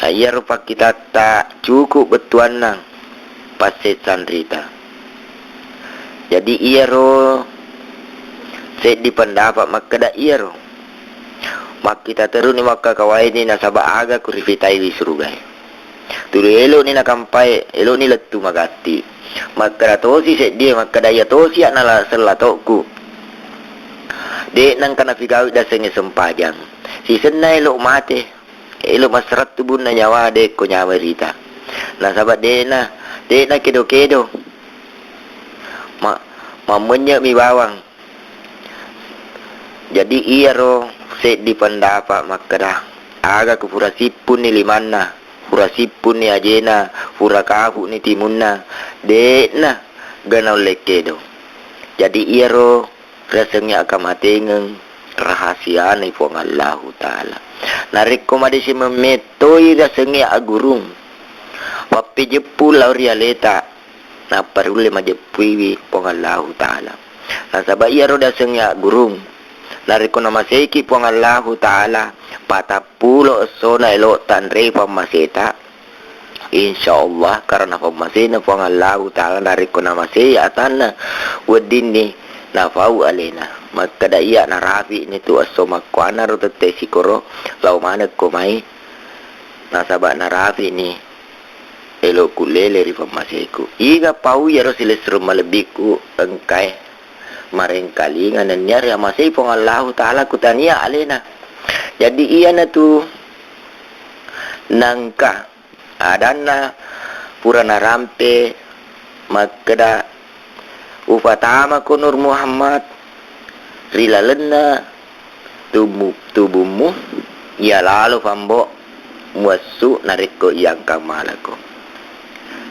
Na iyaro pakkitatta cukup bettuanna passessang rita. Jadi iyaro seddi pendapat makkeda iyaro. Makkita teruni makkakawaini nasaba aga ku rifitaiwi surugae. Tuli eloni nakampai, eloni lettu magatti. Makkeda tosi seddie, makkeda iya tosi anala sellato'ku. De' nengka nafigawi dasengnge sempajang. Sisenna elo mate, elo masserang tubunna nyawa, de'ko nyawa rita. Nasaba de'na, de'na kedo-kedo. Ma-, mammenye'mi bawang. Jadi iyaro seddi pendapat makkeda, aga ku pura sippunni limanna, pura sippunni ajena, pura kafu'ni timunna, de'na ga naulle kedo. Jadi iyaro riasengnge akamatengeng rahasianai Puang Allahu Ta'ala. Narekko madeceng memmettoi riasengnge agurung, pappejeppu lao ri aleta, nappa riulle majeppuiwi Puang Allahu Ta'ala. Nasaba iyaro riasengnge aggurung, narekko namaseiki Puang Allahu Ta'ala, patappulo essona elo tanrei pammaseta, insya Allah, karena pammasena Puang Allahu Ta'ala, narekko namasei atanna weddinni nafau alena. Makkeda iya narafi'ni tu esso makkuanaro tette sikoro lao manekko mai, nasaba narafi'ni elo kullele ri pammaseku. Iga pau iyaro silessureng malebbikku engkae marengkalinga nennia riamasei Puang Allahu Ta'ala kutania alena. Jadi iyanatu nangka adanna pura narampe makkeda, upatamako Nur Muhammad ri lalenna tubu-, tubummu, iya lalo fambo muwessu narekko iya engka malako.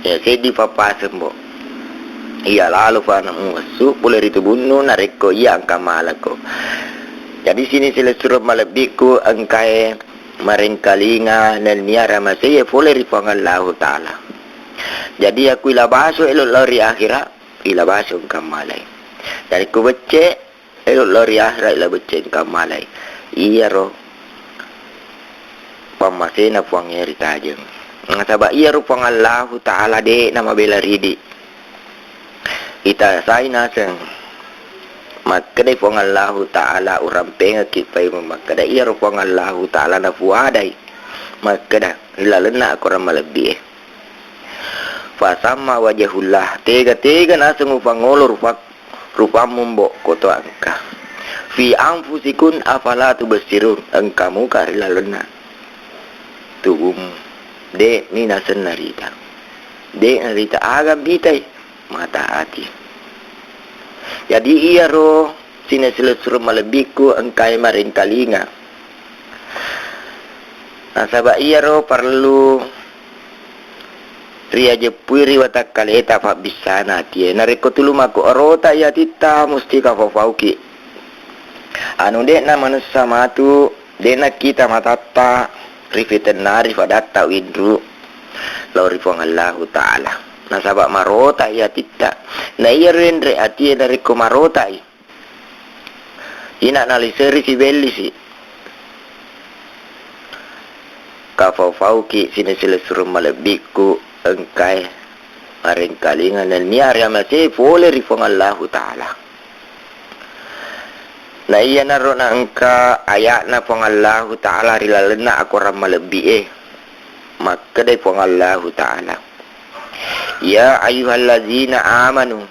Ya, seddi papaseng, Bo. Iya lalo fa muwessu pole ri tubunnu narekko iya engka malako. Jadi, sining silessureng malebbikku engkae marengkalinga nennia riamaseiye pole ri Puang Allahu Ta'ala. Jadi, yakku ila baso elo lao ri akhira, ila baso engka malai. Narekko becce, elo lao ri akhira, ila becce engka malai. Iyaro pammasena Puangnge ritajeng. Nasaba iyaro Puang Allahu Ta'ala de'na mabela ridi. Itasai naseng. Makkedai Puang Allahu Ta'ala, urampengekki paimeng makkeda, iyaro Puang Allahu Ta'ala nafuadai makkeda ri lalenna akorang malebbie. Fasamma wajahullah, tega-tega naseng upangolo rupak-, rupammu, Mbo, koto engka. Fi anfusikum afala tubsirun, engka muka ri lalenna tubummu. De'ni naseng narita. De' narita aga mitai, mata ati. Jadi iyaro sining silessureng malebbikku engkae marengkalinga. Nasaba iyaro parellu riajeppui ri watakkaleta pabbissana atie. Narekko tulu makkuerota i atitta, musti kafau-fauki. Anu de'na manessa matu, de'na kita matatta rifitennari fadatta winru lao ri Puang Allahu Ta'ala. Nasaba marota i atitta. Na iyaro enre atie narekko marota i, ina naliseri sibellisi. Kafau-fauki sining silessureng malebbikku engkae marengkalinga nennia riamasei pole ri Puang Allahu Ta'ala. Na iyanaro naengka aya'na Puang Allahu Ta'ala ri lalenna akorang malebbi'e. Makkedai Puang Allahu Ta'ala, "Ya ayyuhallazina amanu,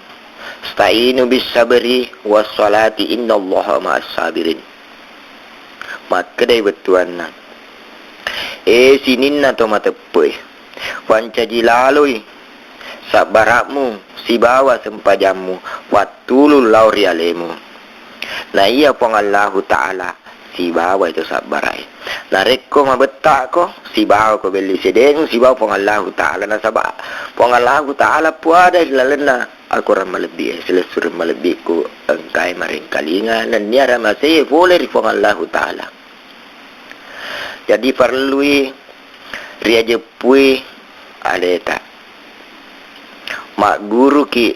sta'inu bis sabri was salati innallaha ma'as sabirin." Makkedai bettuanna, "E sininna to mateppe'e, pancaji laloi sabbara'mu sibawa sempajammu, wattulung lao ri alemu." Na iya Puang Allahu Ta'ala sibawai to sabbara'e. Narekko mabetta'ko, sibawako belli sedeng, sibawa Puang Allahu Ta'ala. Nasaba Puang Allahu Ta'ala puada ri lalenna akorang malebbi'e, silessureng malebbi'ku engkae marengkalinga, nennia ramasei pole ri Puang Allahu Ta'ala. Jadi parellui riajeppui aleta. Magguruki.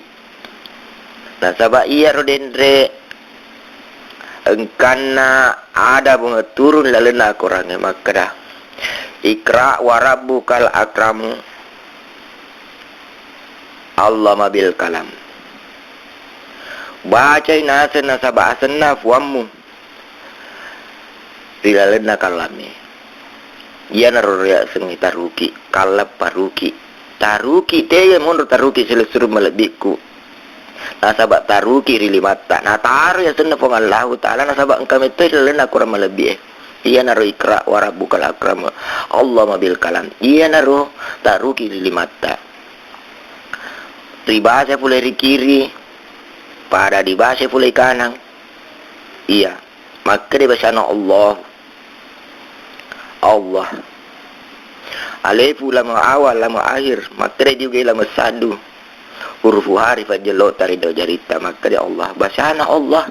Nasaba iyaro denre engkanna ada bunga turun lalenna akorangnge makkeda, "Iqra wa rabbukal akramu." Allama bil kalam. Bacai naseng nasaba asenna Puammu ri lalenna kallamme. Iyanaro riasengnge taruki, kalleppa ruki. Taruki, tega monro taruki silessureng malebbikku. Nasaba taruki ri limatta. Nataro yasenna Puang Allahu Ta'ala, nasaba engka metto ri lalenna akorang malebbi e. Iyanaro iqra wa rabbukal akram. Allama bil kalam. Iyanaro taruki ri limatta. Ribasa pole ri kiri, pada dibasa pole kanang. Iya, makkeda basana Allah. Allah. Alefu lama awal, lama akhir, makkeda juga lama saddu. Hurufu hari fajjello tari do jaritta, makkeda Allah. Basana Allah.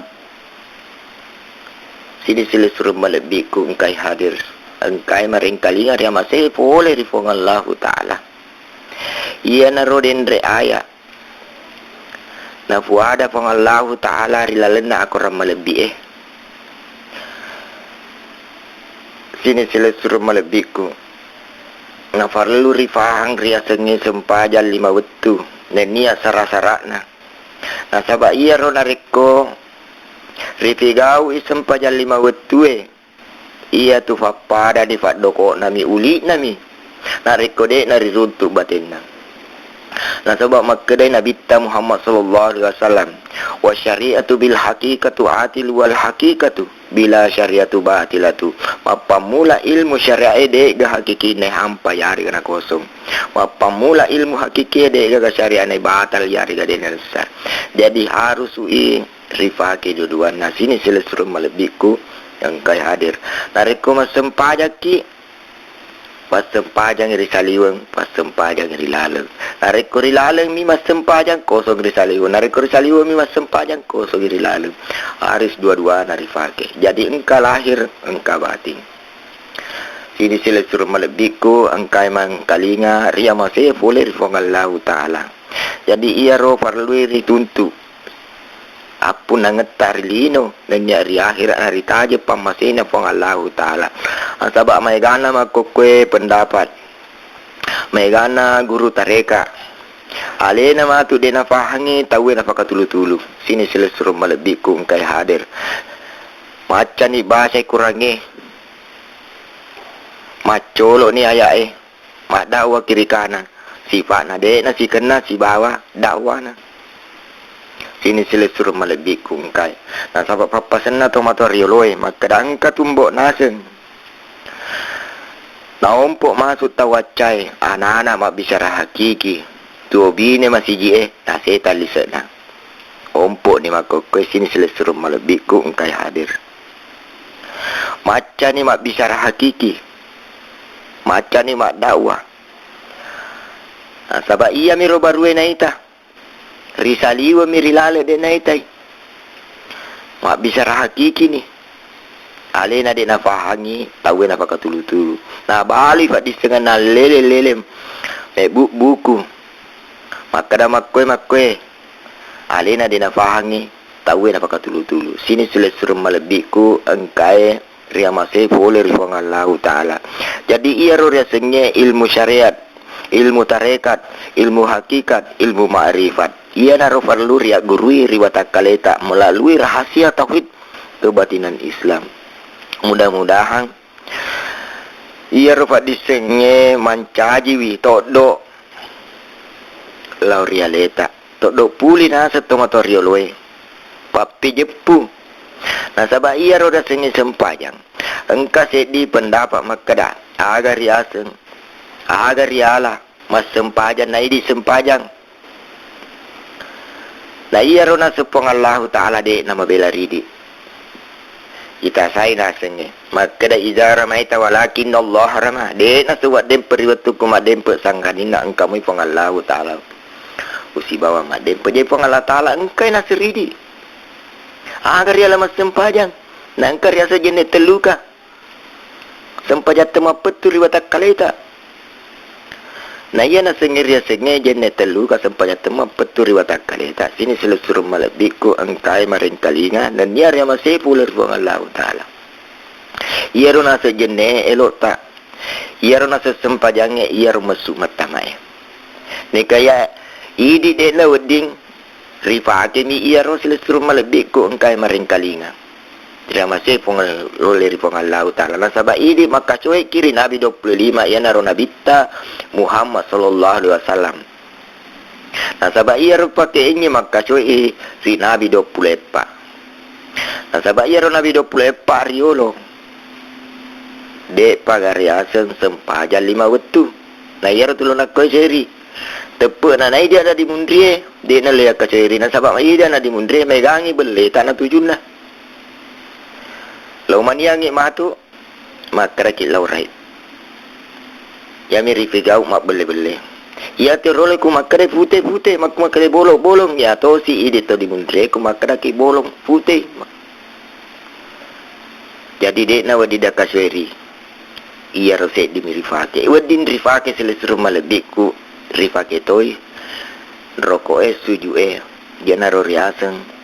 Sini silessureng malebbiku engkai hadir. Engkai marengkalinga riamase pole ri Puang Allahu Ta'ala. Iyanaro denre aya. Nafuada Puang Allahu Ta'ala ri lalenna akorang malebbi e. Sini silessureng malebbikku. Nafarellu rifahang riasengnge sempajang lima wettu, nennia sara-sara'na. Nasaba iyaro narekko ripigau'i sempajang lima wettue, iyatu fappadani faddoko'nami uli'nami, narekko de'na riruntu batenna. Nasaba makkedai Nabitta Muhammad sallallahu alaihi wasallam, "Wa syari'atu bil haqiqatu atil wal haqiqatu bila syari'atu batilatu." Mappammula ilmu syariat e de'ga hakiki ne hampa yarega nakosong. Mappammula ilmu hakiki e de'gaga syariat ne batal yarega de' naressa. Jadi harus i rifake dua-duanna. Sini silessureng malebbikku engkai hadir. Narekko massempajakki, passempajangi ri saliweng, passempajangi ri laleng. Narekko ri laleng mi massempajang, kosong ri saliweng. Narekko ri saliweng mi massempajang, kosong ri laleng. Harus dua-duana rifake. Jadi engka lahir, engka batin. Sini silessureng malebbikku engkai mangkalinga riamase pole ri Puang Allahu Ta'ala. Jadi iyaro parellui rituntu. Appunnangetta ri lino, nennia ri akhira'na ritajeng pammasena Puang Allahu Ta'ala. Nasaba maegana makkokkoe pendapat, maegana guru tareka, alena matu de' nafahangngi tauwe nafakatulu-tulu. Sini silessureng malebbikku engkai hadir. Maccani bahasa Kurangnge, maccolo'ni aya'e. Maddakwa kiri kanan, sifa'na de'na sikenna sibawa dakwana. Sini silessureng malebbikku engkai. Nasaba pappasenna tomatoa rioloe, makkeda engka tumbo naseng. Naompo masuk tau accae, anana mabbicara hakiki, tuo bine masiji e, nasetang lise'na. Ompo'ni makkokkoe, sini silessureng malebbikku engkai hadir. Maccani mabbicara hakiki, maccani maddakwa. Nasaba iyamiro barue naita, ri saliweng mi ri laleng de' naitai. Mabbicara hakikini. Alena de' nafahangngi tauwe nafakatulu-tulu. Nabalui faddissengenna lele-lele mebbu-, buku. Makkeda makkoe-makkoe. Alena de' nafahangngi tauwe nafakatulu-tulu. Sini silessureng malebbikku engkae riamase pole ri Puang Allahu Ta'ala. Jadi iyaro riasengnge ilmu syariat, ilmu tarekat, ilmu hakikat, ilmu ma'rifat. Iyanaro parellu riaggurui ri watakkaleta melalui rahasia tauhid. kebatinan Islam. Mudah-mudahan iyaro paddissengnge mancajiwi toddo lao ri aleta, toddo puli naseng tomatoa rioloe pappejeppu. Nasaba iyaro riasengnge sempajang, engka seddi pendapat makkeda, aga riaseng, aga riala massempajang na idi sempajang. Na iyaro naseng Puang Allahu Ta'ala de'na mabela ridi. Itasai nasengnge. Makkeda, "Iza ramaita walakinnallaha rama." De'na suwaddempe ri wettukku maddempe sangkaninna engka moi Puang Allahu Ta'ala usibawa maddempe. Jadi Puang Allah Ta'ala engkai naseng ridi. Aga riala massempajang. Na engka riaseng jenne telluka. Sempajang temmappettu ri watakkaleta. Na iya nasengnge riasengnge jenne telluka sempajang temmappettu ri watakkaleta. Sini silessureng malebbikku engkae marengkalinga nennia riamasei pole ri Puang Allahu Ta'ala. Iyaro naseng jenne elo'ta. Iyaro naseng sempajangnge iyaro messu mattamae. Nekaya idi de'na wedding ripakemi iyaro silessureng malebbikku engkae marengkalinga. Riamasei Puang, lolle ri Puang Allahu Ta'ala. Nasaba idi makkacoeki ri Nabi dua puluh lima, iyanaro Nabitta Muhammad sallallahu alaihi wasallam. Nasaba iyaro pakeengngi makkacoi ri Nabi dua puluh eppa. Nasaba iyaro Nabi dua puluh eppa riolo, de'pa gariaseng sempajang lima wettu. Na iyaro tulunakko seri. Teppe'na naidi ada dimunrie, de'na le yakkacoeri nasaba maida na dimunrie maegangi belleta na tujunna. Lao maniangngi matu, makkedaki laurai. Iyami rifigau mabbelle-belle. Iyatu role ku makkeda pute-pute, makku makkeda bolong-bolong, iyatosi idi to dimunrie ku makkedaki bolong, pute. Jadi de'na wedding dakasueri. Iyaro seddimi rifake. Wedding rifake silessureng malebbikku, rifake toi roko'e, suju'e. Iyanaro riaseng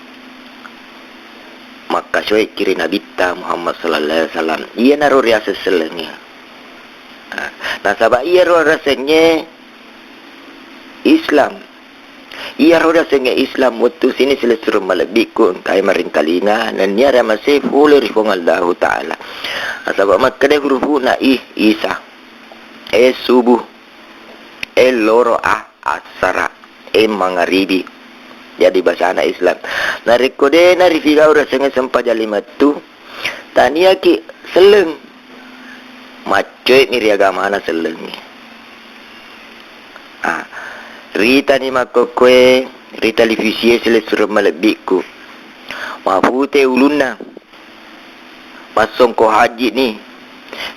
makkacoeki ri Nabitta Muhammad sallallahu alaihi wasallam. Iyanaro riaseng sellengnge. Nah, nasaba iyaro riasengnge Islam. Iyaro riasengnge Islam wettu sini silessureng malebbikku engkae marengkalinga nennia riamasei pole ri Puang Allahu Ta'ala. Nasaba makkeda hurufu'na i, Isa. E subuh. E loro a, assara. E mangaribi. Jadi basana Islam. Narekko de'na rifigau riasengnge sempajang lima wettu, taniaki selleng. Maccoe'mi ri agamana sellengnge. Ah, ritani makkokkoe ri talivisie silessureng malebbikku. Mapute ulunna. Massongko hajji'ni.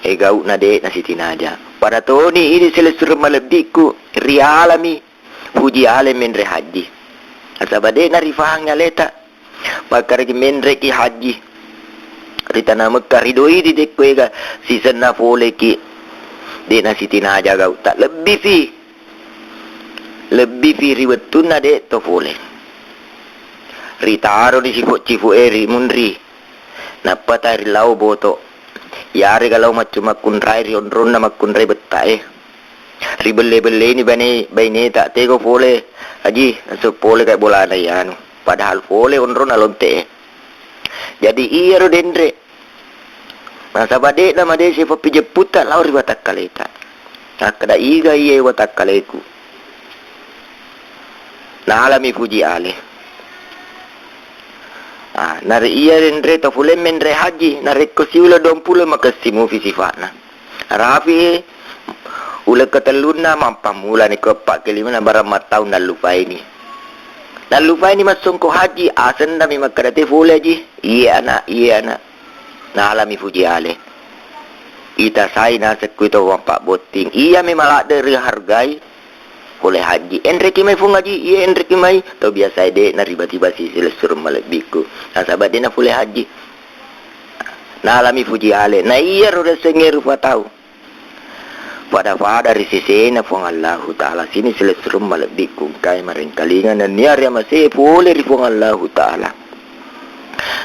E gau'na de'na sitinaja. Pada toni idi silessureng malebbikku rialami. Fuji ale menre hajji. Nasaba de'na rifahangngi aleta. Makkedaki menreki hajji ri tana Mekka, ridoi di dekko ega sisenna foleki de'na sitinaja gau'ta. Lebbifi, lebbifi ri wettunna de' to fole. Ritaroni sifo-, cifu e ri munri. Nappa tari lao boto. Yarega lao maccu makkunrai ri onronna makkunrai bettae. Ribelle-belleni bane-, baineta, "Tego fole, Aji, asu fole kai bolana iyanu." Padahal fole onrona lonte'e. Jadi iyaro denre. Nasaba de'na madeceng pappijepputa lao ri watakkaleta. Nakkeda, "Iga iye watakkaleku?" Nalami fuji ale. Ah, nare iya denre to fule menre haji, narekko siuleng duampulo makessing mufi sifa'na. Rafi'i uleng ketellunna mappammula ni ko eppa kelimana barang mattaung nallupaini. Nallupaini massongko haji, asenna mi makkeda te fole haji. Iye ana', iye ana'. Nalami fuji ale. Itasai naseng kui to mappabbotting. Iya mi maladde rihargai. Fole haji. Enreki mai fung haji, iye enreki mai. To biasae de' naribati-bati silessureng malebbiku. Nasaba de' nafole haji. Nalami fuji ale. Na iyaro riasengnge rupa tau. Pada-pada ri sesena Puang Allahu Ta'ala. Sini silessureng malebbiku engkae marengkalinga nennia riamase pole ri Puang Allahu Ta'ala.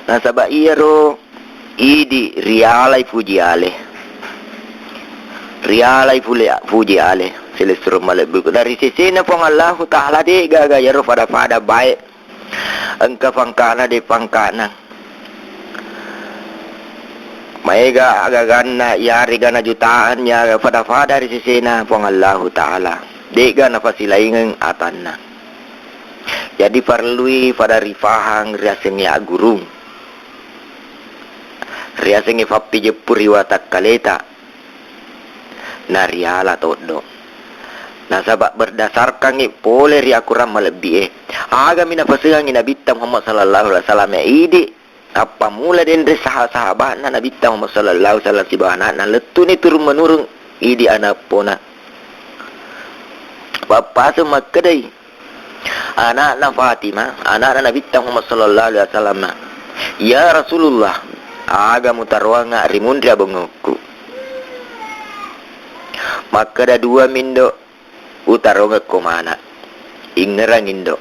Nasaba iyaro idi rialai fuji ale. Rialai fule-, fuji ale. Silessureng malebbiku. Dari sesena Puang Allahu Ta'ala de' gaga iyaro pada-pada bae. Engka pangkana de' pangkana. Maega agaganna, iyarega najutaan, iyaga fada-fada ri sesena Puang Allahu Ta'ala. De'ga nafasilaingeng atanna. Jadi parellui fada rifahang riasengnge aggurung. Riasengnge fappijeppu ri watakkaleta. Nariala toddo. Nasaba berdasarkangngi pole ri akorang malebbi'e. Agami napasengangngi Nabitta Muhammad sallallahu alaihi wasallam idi. Appamula denre saha-sahaba'na Nabitta Muhammad sallallahu alaihi wasallam sibawa ana'na, lettuni turun-menurun idi ana eppona. Pappaseng makkedai ana'na Fatimah, ana'na Nabitta Muhammad sallallahu alaihi wasallam, "Ya Rasulullah, aga mutaroanga ri munri abongokku?" Makkeda, "Dua mindo utarongekko mana. Ingngerang indo.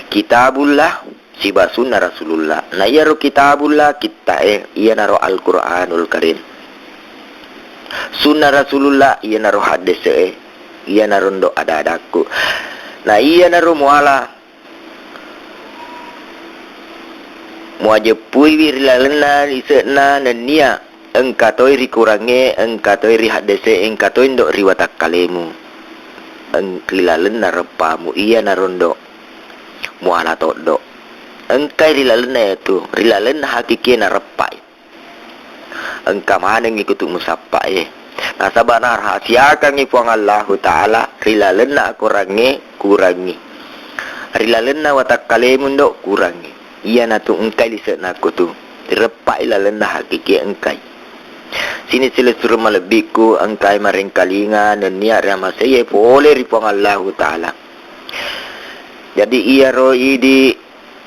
Kitabullah siba sunna Rasulullah. Na iyaro kitabullah kitta'e, iyanaro Al-Qur'anul Karim. Sunna Rasulullah, iyanaro haddese'e, iyanaro ndo ada-adakku. Na iyanaro muala muajeppuiwi ri lalenna lise'na nennia engka toi ri kurangnge, engka toi ri haddese, engka toi ndo ri watakkalemu. Eng-, ri lalenna reppamu iyanaro ndo muala toddo. Engkai ri lalenna iyatu, ri lalenna hakikie nareppai. Engka manengngi kutu musappae. Nasaba narahasiakangngi Puang Allahu Ta'ala ri lalenna akorangnge kurangngi. Ri lalenna watakkalemu ndo kurangngi. Iyanatu engkai lise'na kutu. Reppai lalenna hakikie engkai. Sining silessureng malebbikku, engkai marengkalinga nennia riamaseiye pole ri Puang Allahu Ta'ala. Jadi iyaro idi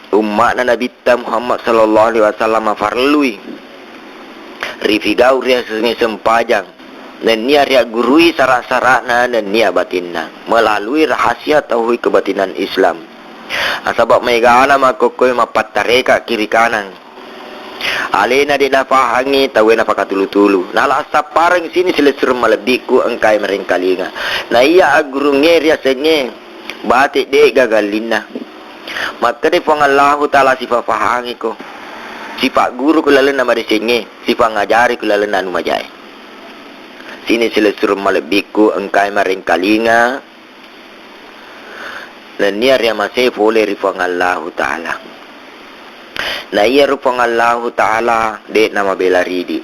umma'na Nabitta Muhammad sallallahu alaihi wasallam farellui rifigau riasengnge sempajang, nennia riaggurui sara-sara'na nennia batinna melalui rahasia tauhid kebatinan Islam. Nasaba maegana makkokkoe mappattarekang kiri kanang. Alena de nafahangngi tauwe napakatulu-tulu. Nala assappareng sining silessureng malebbikku engkae marengkalinga. Na iya aggurungnge riasengnge bate de gaga ellinna. Makkeda Puang Allahu Ta'ala sifafahangiko. Sifagguruko lalenna madecengnge, sifangajariko lalenna anu majae. Sining silessureng malebbikku engkae marengkalinga. Nennia riamasei pole ri Puang Allahu Ta'ala. Na iyaro Puang Allahu Ta'ala de'na mabela ridi.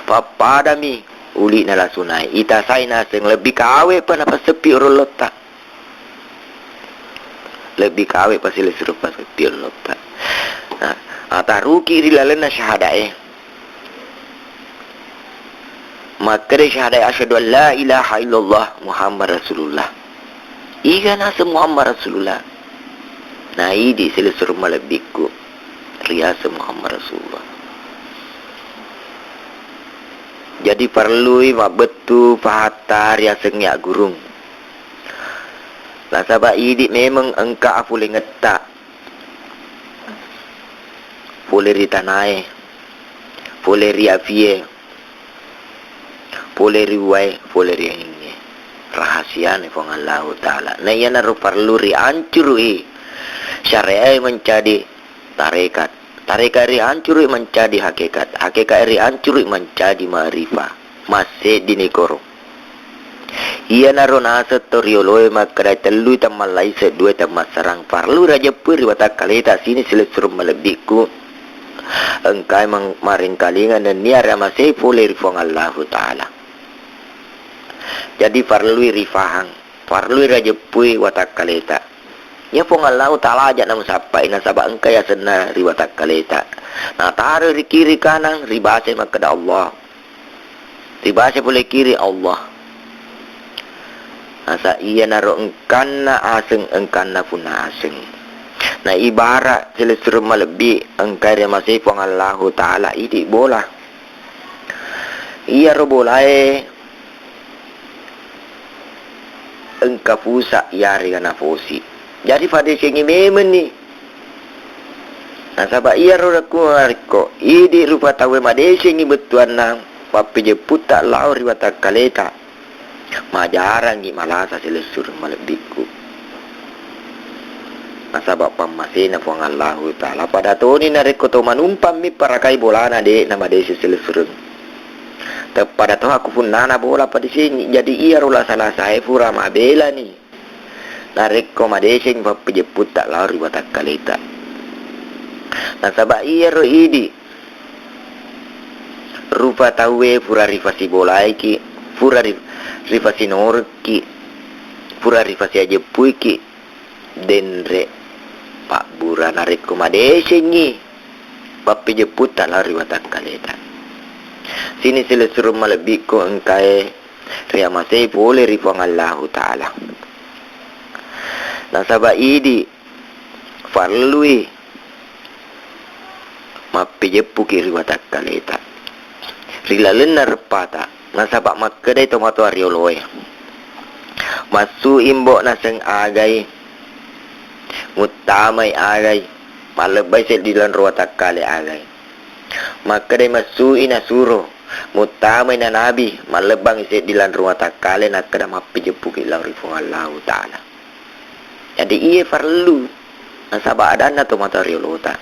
Pappadami uli'na lasunae. Itasai naseng lebbi kawe'pa napasseppi orollotta. Lebbi kawe'pa silessureng paseppi orollotta. Nah, ataruki ri lalenna syahadae. Makkeda syahadae, "Asyhadu an la ilaha illallah Muhammad Rasulullah." Iga naseng Muhammad Rasulullah? Na idi silessureng malebbikku riaseng Muhammad Rasulullah. Jadi parellui mabbettu pahatta riasengnge aggurung. Nasaba idi memeng engka apulengetta. Pole ri tanae, pole ri apie, pole ri uwae, pole ri angingnge. Rahasiana Puang Allahu Ta'ala. Na iyanaro parellu riancuru'i syariae mancaji tarekat. Tarekat riancuru'i mancaji hakikat. Hakikat riancuru'i mancaji ma'rifah. Masseddini koro. Iyanaro naseng to rioloe makkeda tellui temmallaiseng, duai temmassarang. Parellu rajeppui ri watakkaleta sining silessureng malebbikku. Engkae mang-, marengkalinga nennia riamasei pole ri Puang Allahu Ta'ala. Jadi parellui rifahang, parellui rajeppui watakkaleta. Iya Puang Allahu Ta'ala aja namusappai nasaba engkai asenna ri watakkaleta. Nataro ri kiri kanang, ribase makkeda Allah. Ribase pole kiri Allah. Nasa iyanaro engkanna aseng, engkanna punna aseng. Na ibarat silessureng malebbi engkai riamasei Puang Allahu Ta'ala idi bola. Iyaro bolae engka pusa iyarega nafosi. Jadi fadecengi memenni. Nasaba iyaro rekko, rekko idi rupa tauwe madecengi bettuanna pappejepputa lao ri watakkaleta, majarangngi malasa silessureng malebbikku. nasaba pammasena Puang Allahu Ta'ala. Pada toni narekko to manumpang mi parakai bolana, de' namadeceng silessureng. Teppada to aku punnana bola padecengi. Jadi iyaro lasa-lasae pura mabelani narekko madeceng pappejepputa lao ri watakkaleta. Nasaba iyaro idi rupa tauwe pura rifasibolaiki, pura ri-, rifasinorekki, pura rifasiajeppuiki, denre pabbura narekko madecengngi pappejepputa lao ri watakkaleta. Sini silessureng malebbikku engkae riamasei pole ri Puang Allahu Ta'ala. Nasaba idi farellui mappejeppuki ri watakkaleta ri lalenna reppata, nasaba makkedai tomatoa rioloe, massu'i mbo naseng agai, muttamai agai, mallebbai seddi lanro watakkale agai. Makkedai massu'i nasuro, muttamai nanabi, mallebbangi seddi lanro watakkale, nakkeda mappejeppuki lao ri Puang Allahu Ta'ala. Jadi iye farellu, nasaba adanna tomatoa riolota.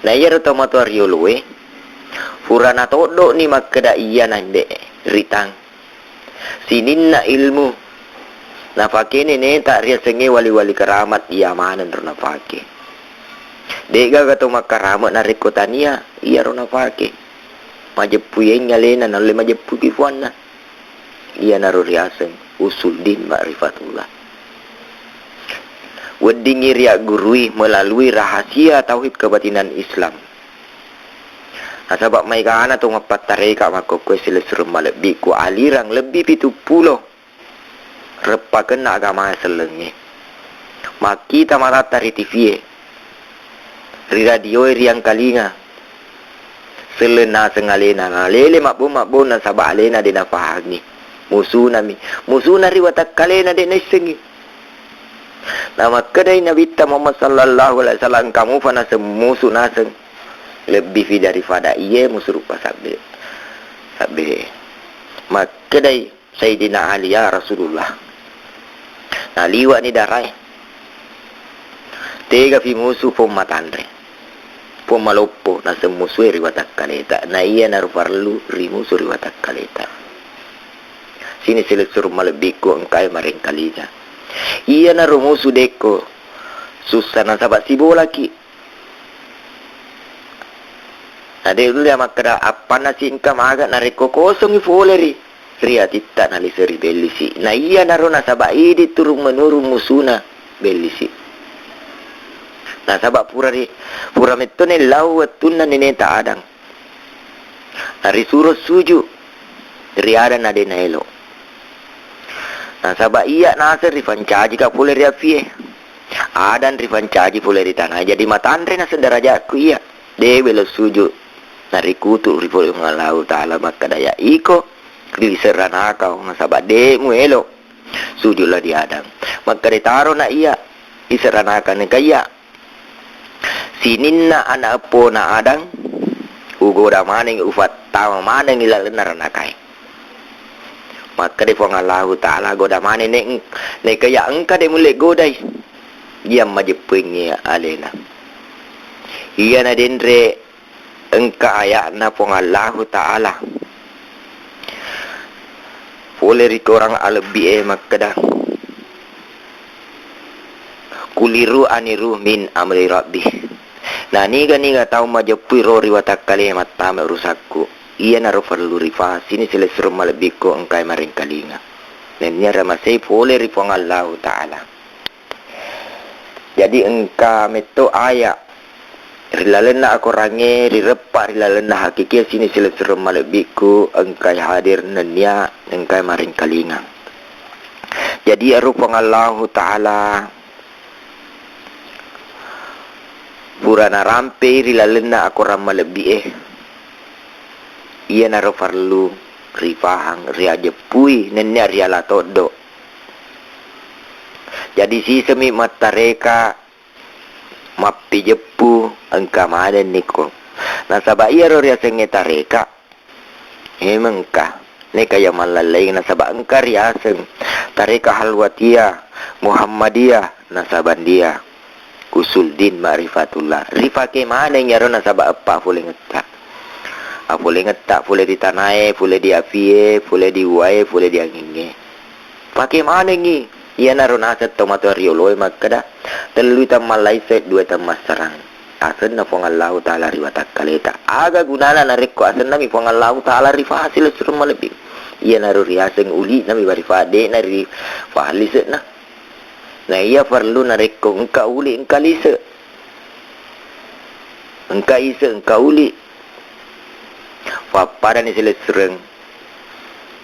Na iyaro tomatoa rioloe, pura natoddo'ni makkeda iyana mbe ritang. Sininna ilmu nafake neneta riasengnge wali-wali karamat, iya maneng ro nafake. De'gaga to makkaramat narekko tania iyaro nafake. Majeppuiengngi alena naulle majeppuki puanna. Iyanaro riaseng usul din ma'rifatullah. Weddingngi riaggurui melalui rahasia tauhid kebatinan Islam. Nasaba maegana to mappattareka makkokkoe silessureng malebbiku alirang lebbi pitu pulo reppakenna agama sellengnge. Makkita matatta ri T V e, ri radio e riangkalinga. Selleng naseng alena, nalele mabbong-mabbong nasaba alena de nafahangngi. Musunami, musuna ri watakkalena de naissengngi. Namakkedai Nabitta Muhammad sallallahu alaihi wasallam, engka mupa naseng musu naseng. Lebbifi daripada iye musu rupa sabbe. Sabbe. Makkedai Sayyidina Ali, "Ya Rasulullah, naliwa'ni darae. Tegafi musu pong matanre, pong maloppo, naseng musue ri watakkaleta. Na iyanaro parellu ri musu ri watakkaleta." Sini silessureng malebbikku engkae marengkalinga. Iyanaro musu dekko sussa nasaba sibolaki. Na de ulle makkeda, appanna si engka maga narekko kosongi fole ri, ri atitta nalise ri bellisi. Na iyanaro nasaba idi turung menurung musuna bellisi. Nasaba pura ri, pura metto nellau wettunna neneta Adang. Narisuro suju ri Adang na de naelo. Nasaba iya naseng ripancajika pole ri apie. Adang ripancaji pole ri tanae. Jadi matanre naseng darajakku iya. De welo suju narikutu ri Puang Allahu Ta'ala makkeda, ya iko ri liseranaka, nasaba de muelo suju lao ri Adang. Makkeda taro na iya liseranaka neka iya. Sininna ana eppona Adang, ugoda maneng, ufattama maneng ilalenna ranakae. Makkeda Puang Allahu Ta'ala, goda maneng ne, neka iya engka de mulle godai. Iya majeppuingngi alena. Iyana denre engka aya'na Puang Allahu Ta'ala. Pole ri korang alebbi e makkeda, kuliru aniru min amri rabbi. Na niga-niga tau majeppui ro ri watakkale mattama urusakku, iyanaro perlu rifasini silessureng malebbikku engkae marengkalinga. Nennia ramasei pole ri Puang Allahu Ta'ala. Jadi engka metto aya ri lalenna akorangnge rireppa ri lalenna hakikie sini silessureng malebbikku engkai hadir nennia engkai marengkalinga. Jadi ero Puang Allahu Ta'ala pura narampei ri lalenna akorang malebbi e, iyanaro parellu rifahang, riajeppui nennia riala toddo. Jadi sisemi mattareka mappijeppu engka manenni ko. Nasaba iyaro riasengnge tareka, memeng engka. Neka iya mallallaing nasaba engka riaseng tareka Halwatiyah, Muhammadiyah, Nasabandia Usuldin Ma'rifatullah. Rifake maneng iyaro nasaba eppa affolengetta. Affolengetta fole ri tanae, fole di afie, fole di uwae, fole di angingnge. Fake manengngi. Iyanaro naseng tomatoa rioloe makkeda, tellui temmallaise, dua temmassarang. Asenna Puang Allahu Ta'ala ri watakkaleta. Aga gunana narekko asennami Puang Allahu Ta'ala rifaha silessureng malebbi? Iyanaro riaseng uli'nami barifa, de'na rifaha lise'na. Na iya parellu narekko engka uli, engka lise, engka ise, engka uli, pappadani silessureng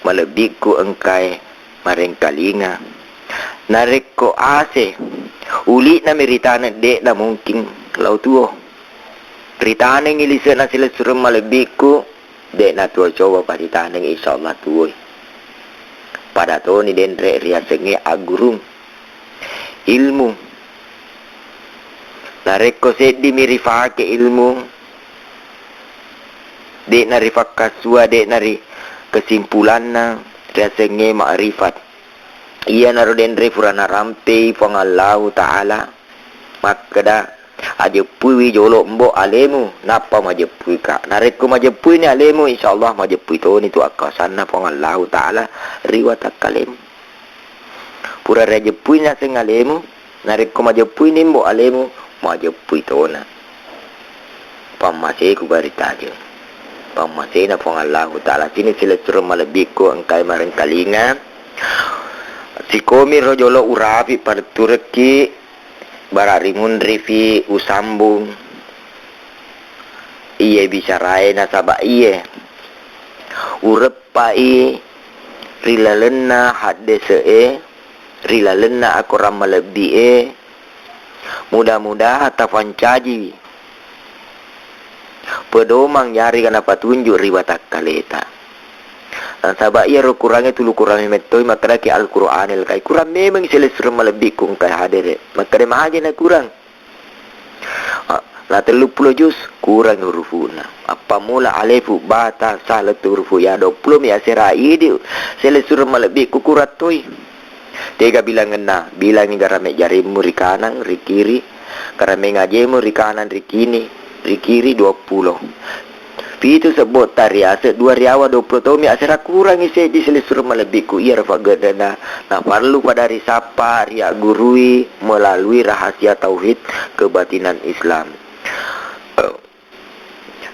malebbikku engkae marengkalinga. Narekko ase, uli'nami ritaneng, de'na mungkin lao tuo. Ritanengngi lise'na silessureng malebbikku, de'na tuo coba paritaneng, insyaallah tuoi. Pada toni denre riasengnge aggurung ilmu. Narekko seddimi rifake ilmu, de'na rifakkasua, de'na ri kesimpulanna, riasengnge ma'rifat. Iyanaro denre furana rampei Puang Allahu Ta'ala makkeda, ajeppuiwi jolo mbo alemu, nappa majeppuika. Narekko majeppuini alemu, insyaallah majeppui toni tu akkasanna Puang Allahu Ta'ala ri watakkalemu. Pura riajeppui naseng alemu, narekko majeppuini mbo alemu, majeppui tona. Pammaseku baritajeng. Pammasena Puang Allahu Ta'ala. Sini silessureng malebbikku engkae marengkalinga. Sikomi ro jolo urafi paletturekki, bara rimunrifi usambung iye bicarae nasaba iye ureppai ri lalenna haddese'e, ri lalenna akorang malebbi'e, mudah-mudahan tafancajiwi pedomang yarega napatunjuk ri watakkaleta. Nasaba iyaro kurangnge tulu kurang memettoi makkedaki Al-Qur'anil Karim. Kurang memeng silessureng malebbikku engkae hadere. Makkeda magi nakurang? Ah, na telluppulo juz, kurangi hurufu'na. Appammula alefu, ba, ta, sa, lettu hurufu ya, duappulo mi asera idi, silessureng malebbikku kurang toi. Tega bilangenna? Bilangi garame jarimmu ri kanang, ri kiri, garame ngajemu ri kanang, ri kini, ri kiri, duappulo. Pitu sebbotta riase, dua riawa, duappulo tomi asera, kurangi seddi silessureng malebbikku. Iyaro faggedena naparellu pada risappa, riaggurui melalui rahasia tauhid kebatinan Islam.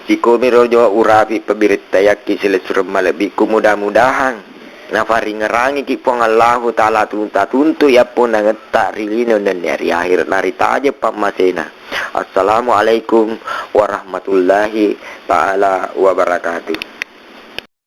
Sikomiro jo urapi pabirittayakki silessureng malebbikku, mudah-mudahan nafaringerangiki Puang Allahu Ta'ala tu-, tatuntu yappo nangetta ri lino nennia ri akhir naritajeng pammasena. Assalamualaikum warahmatullahi ta'ala wabarakatuh.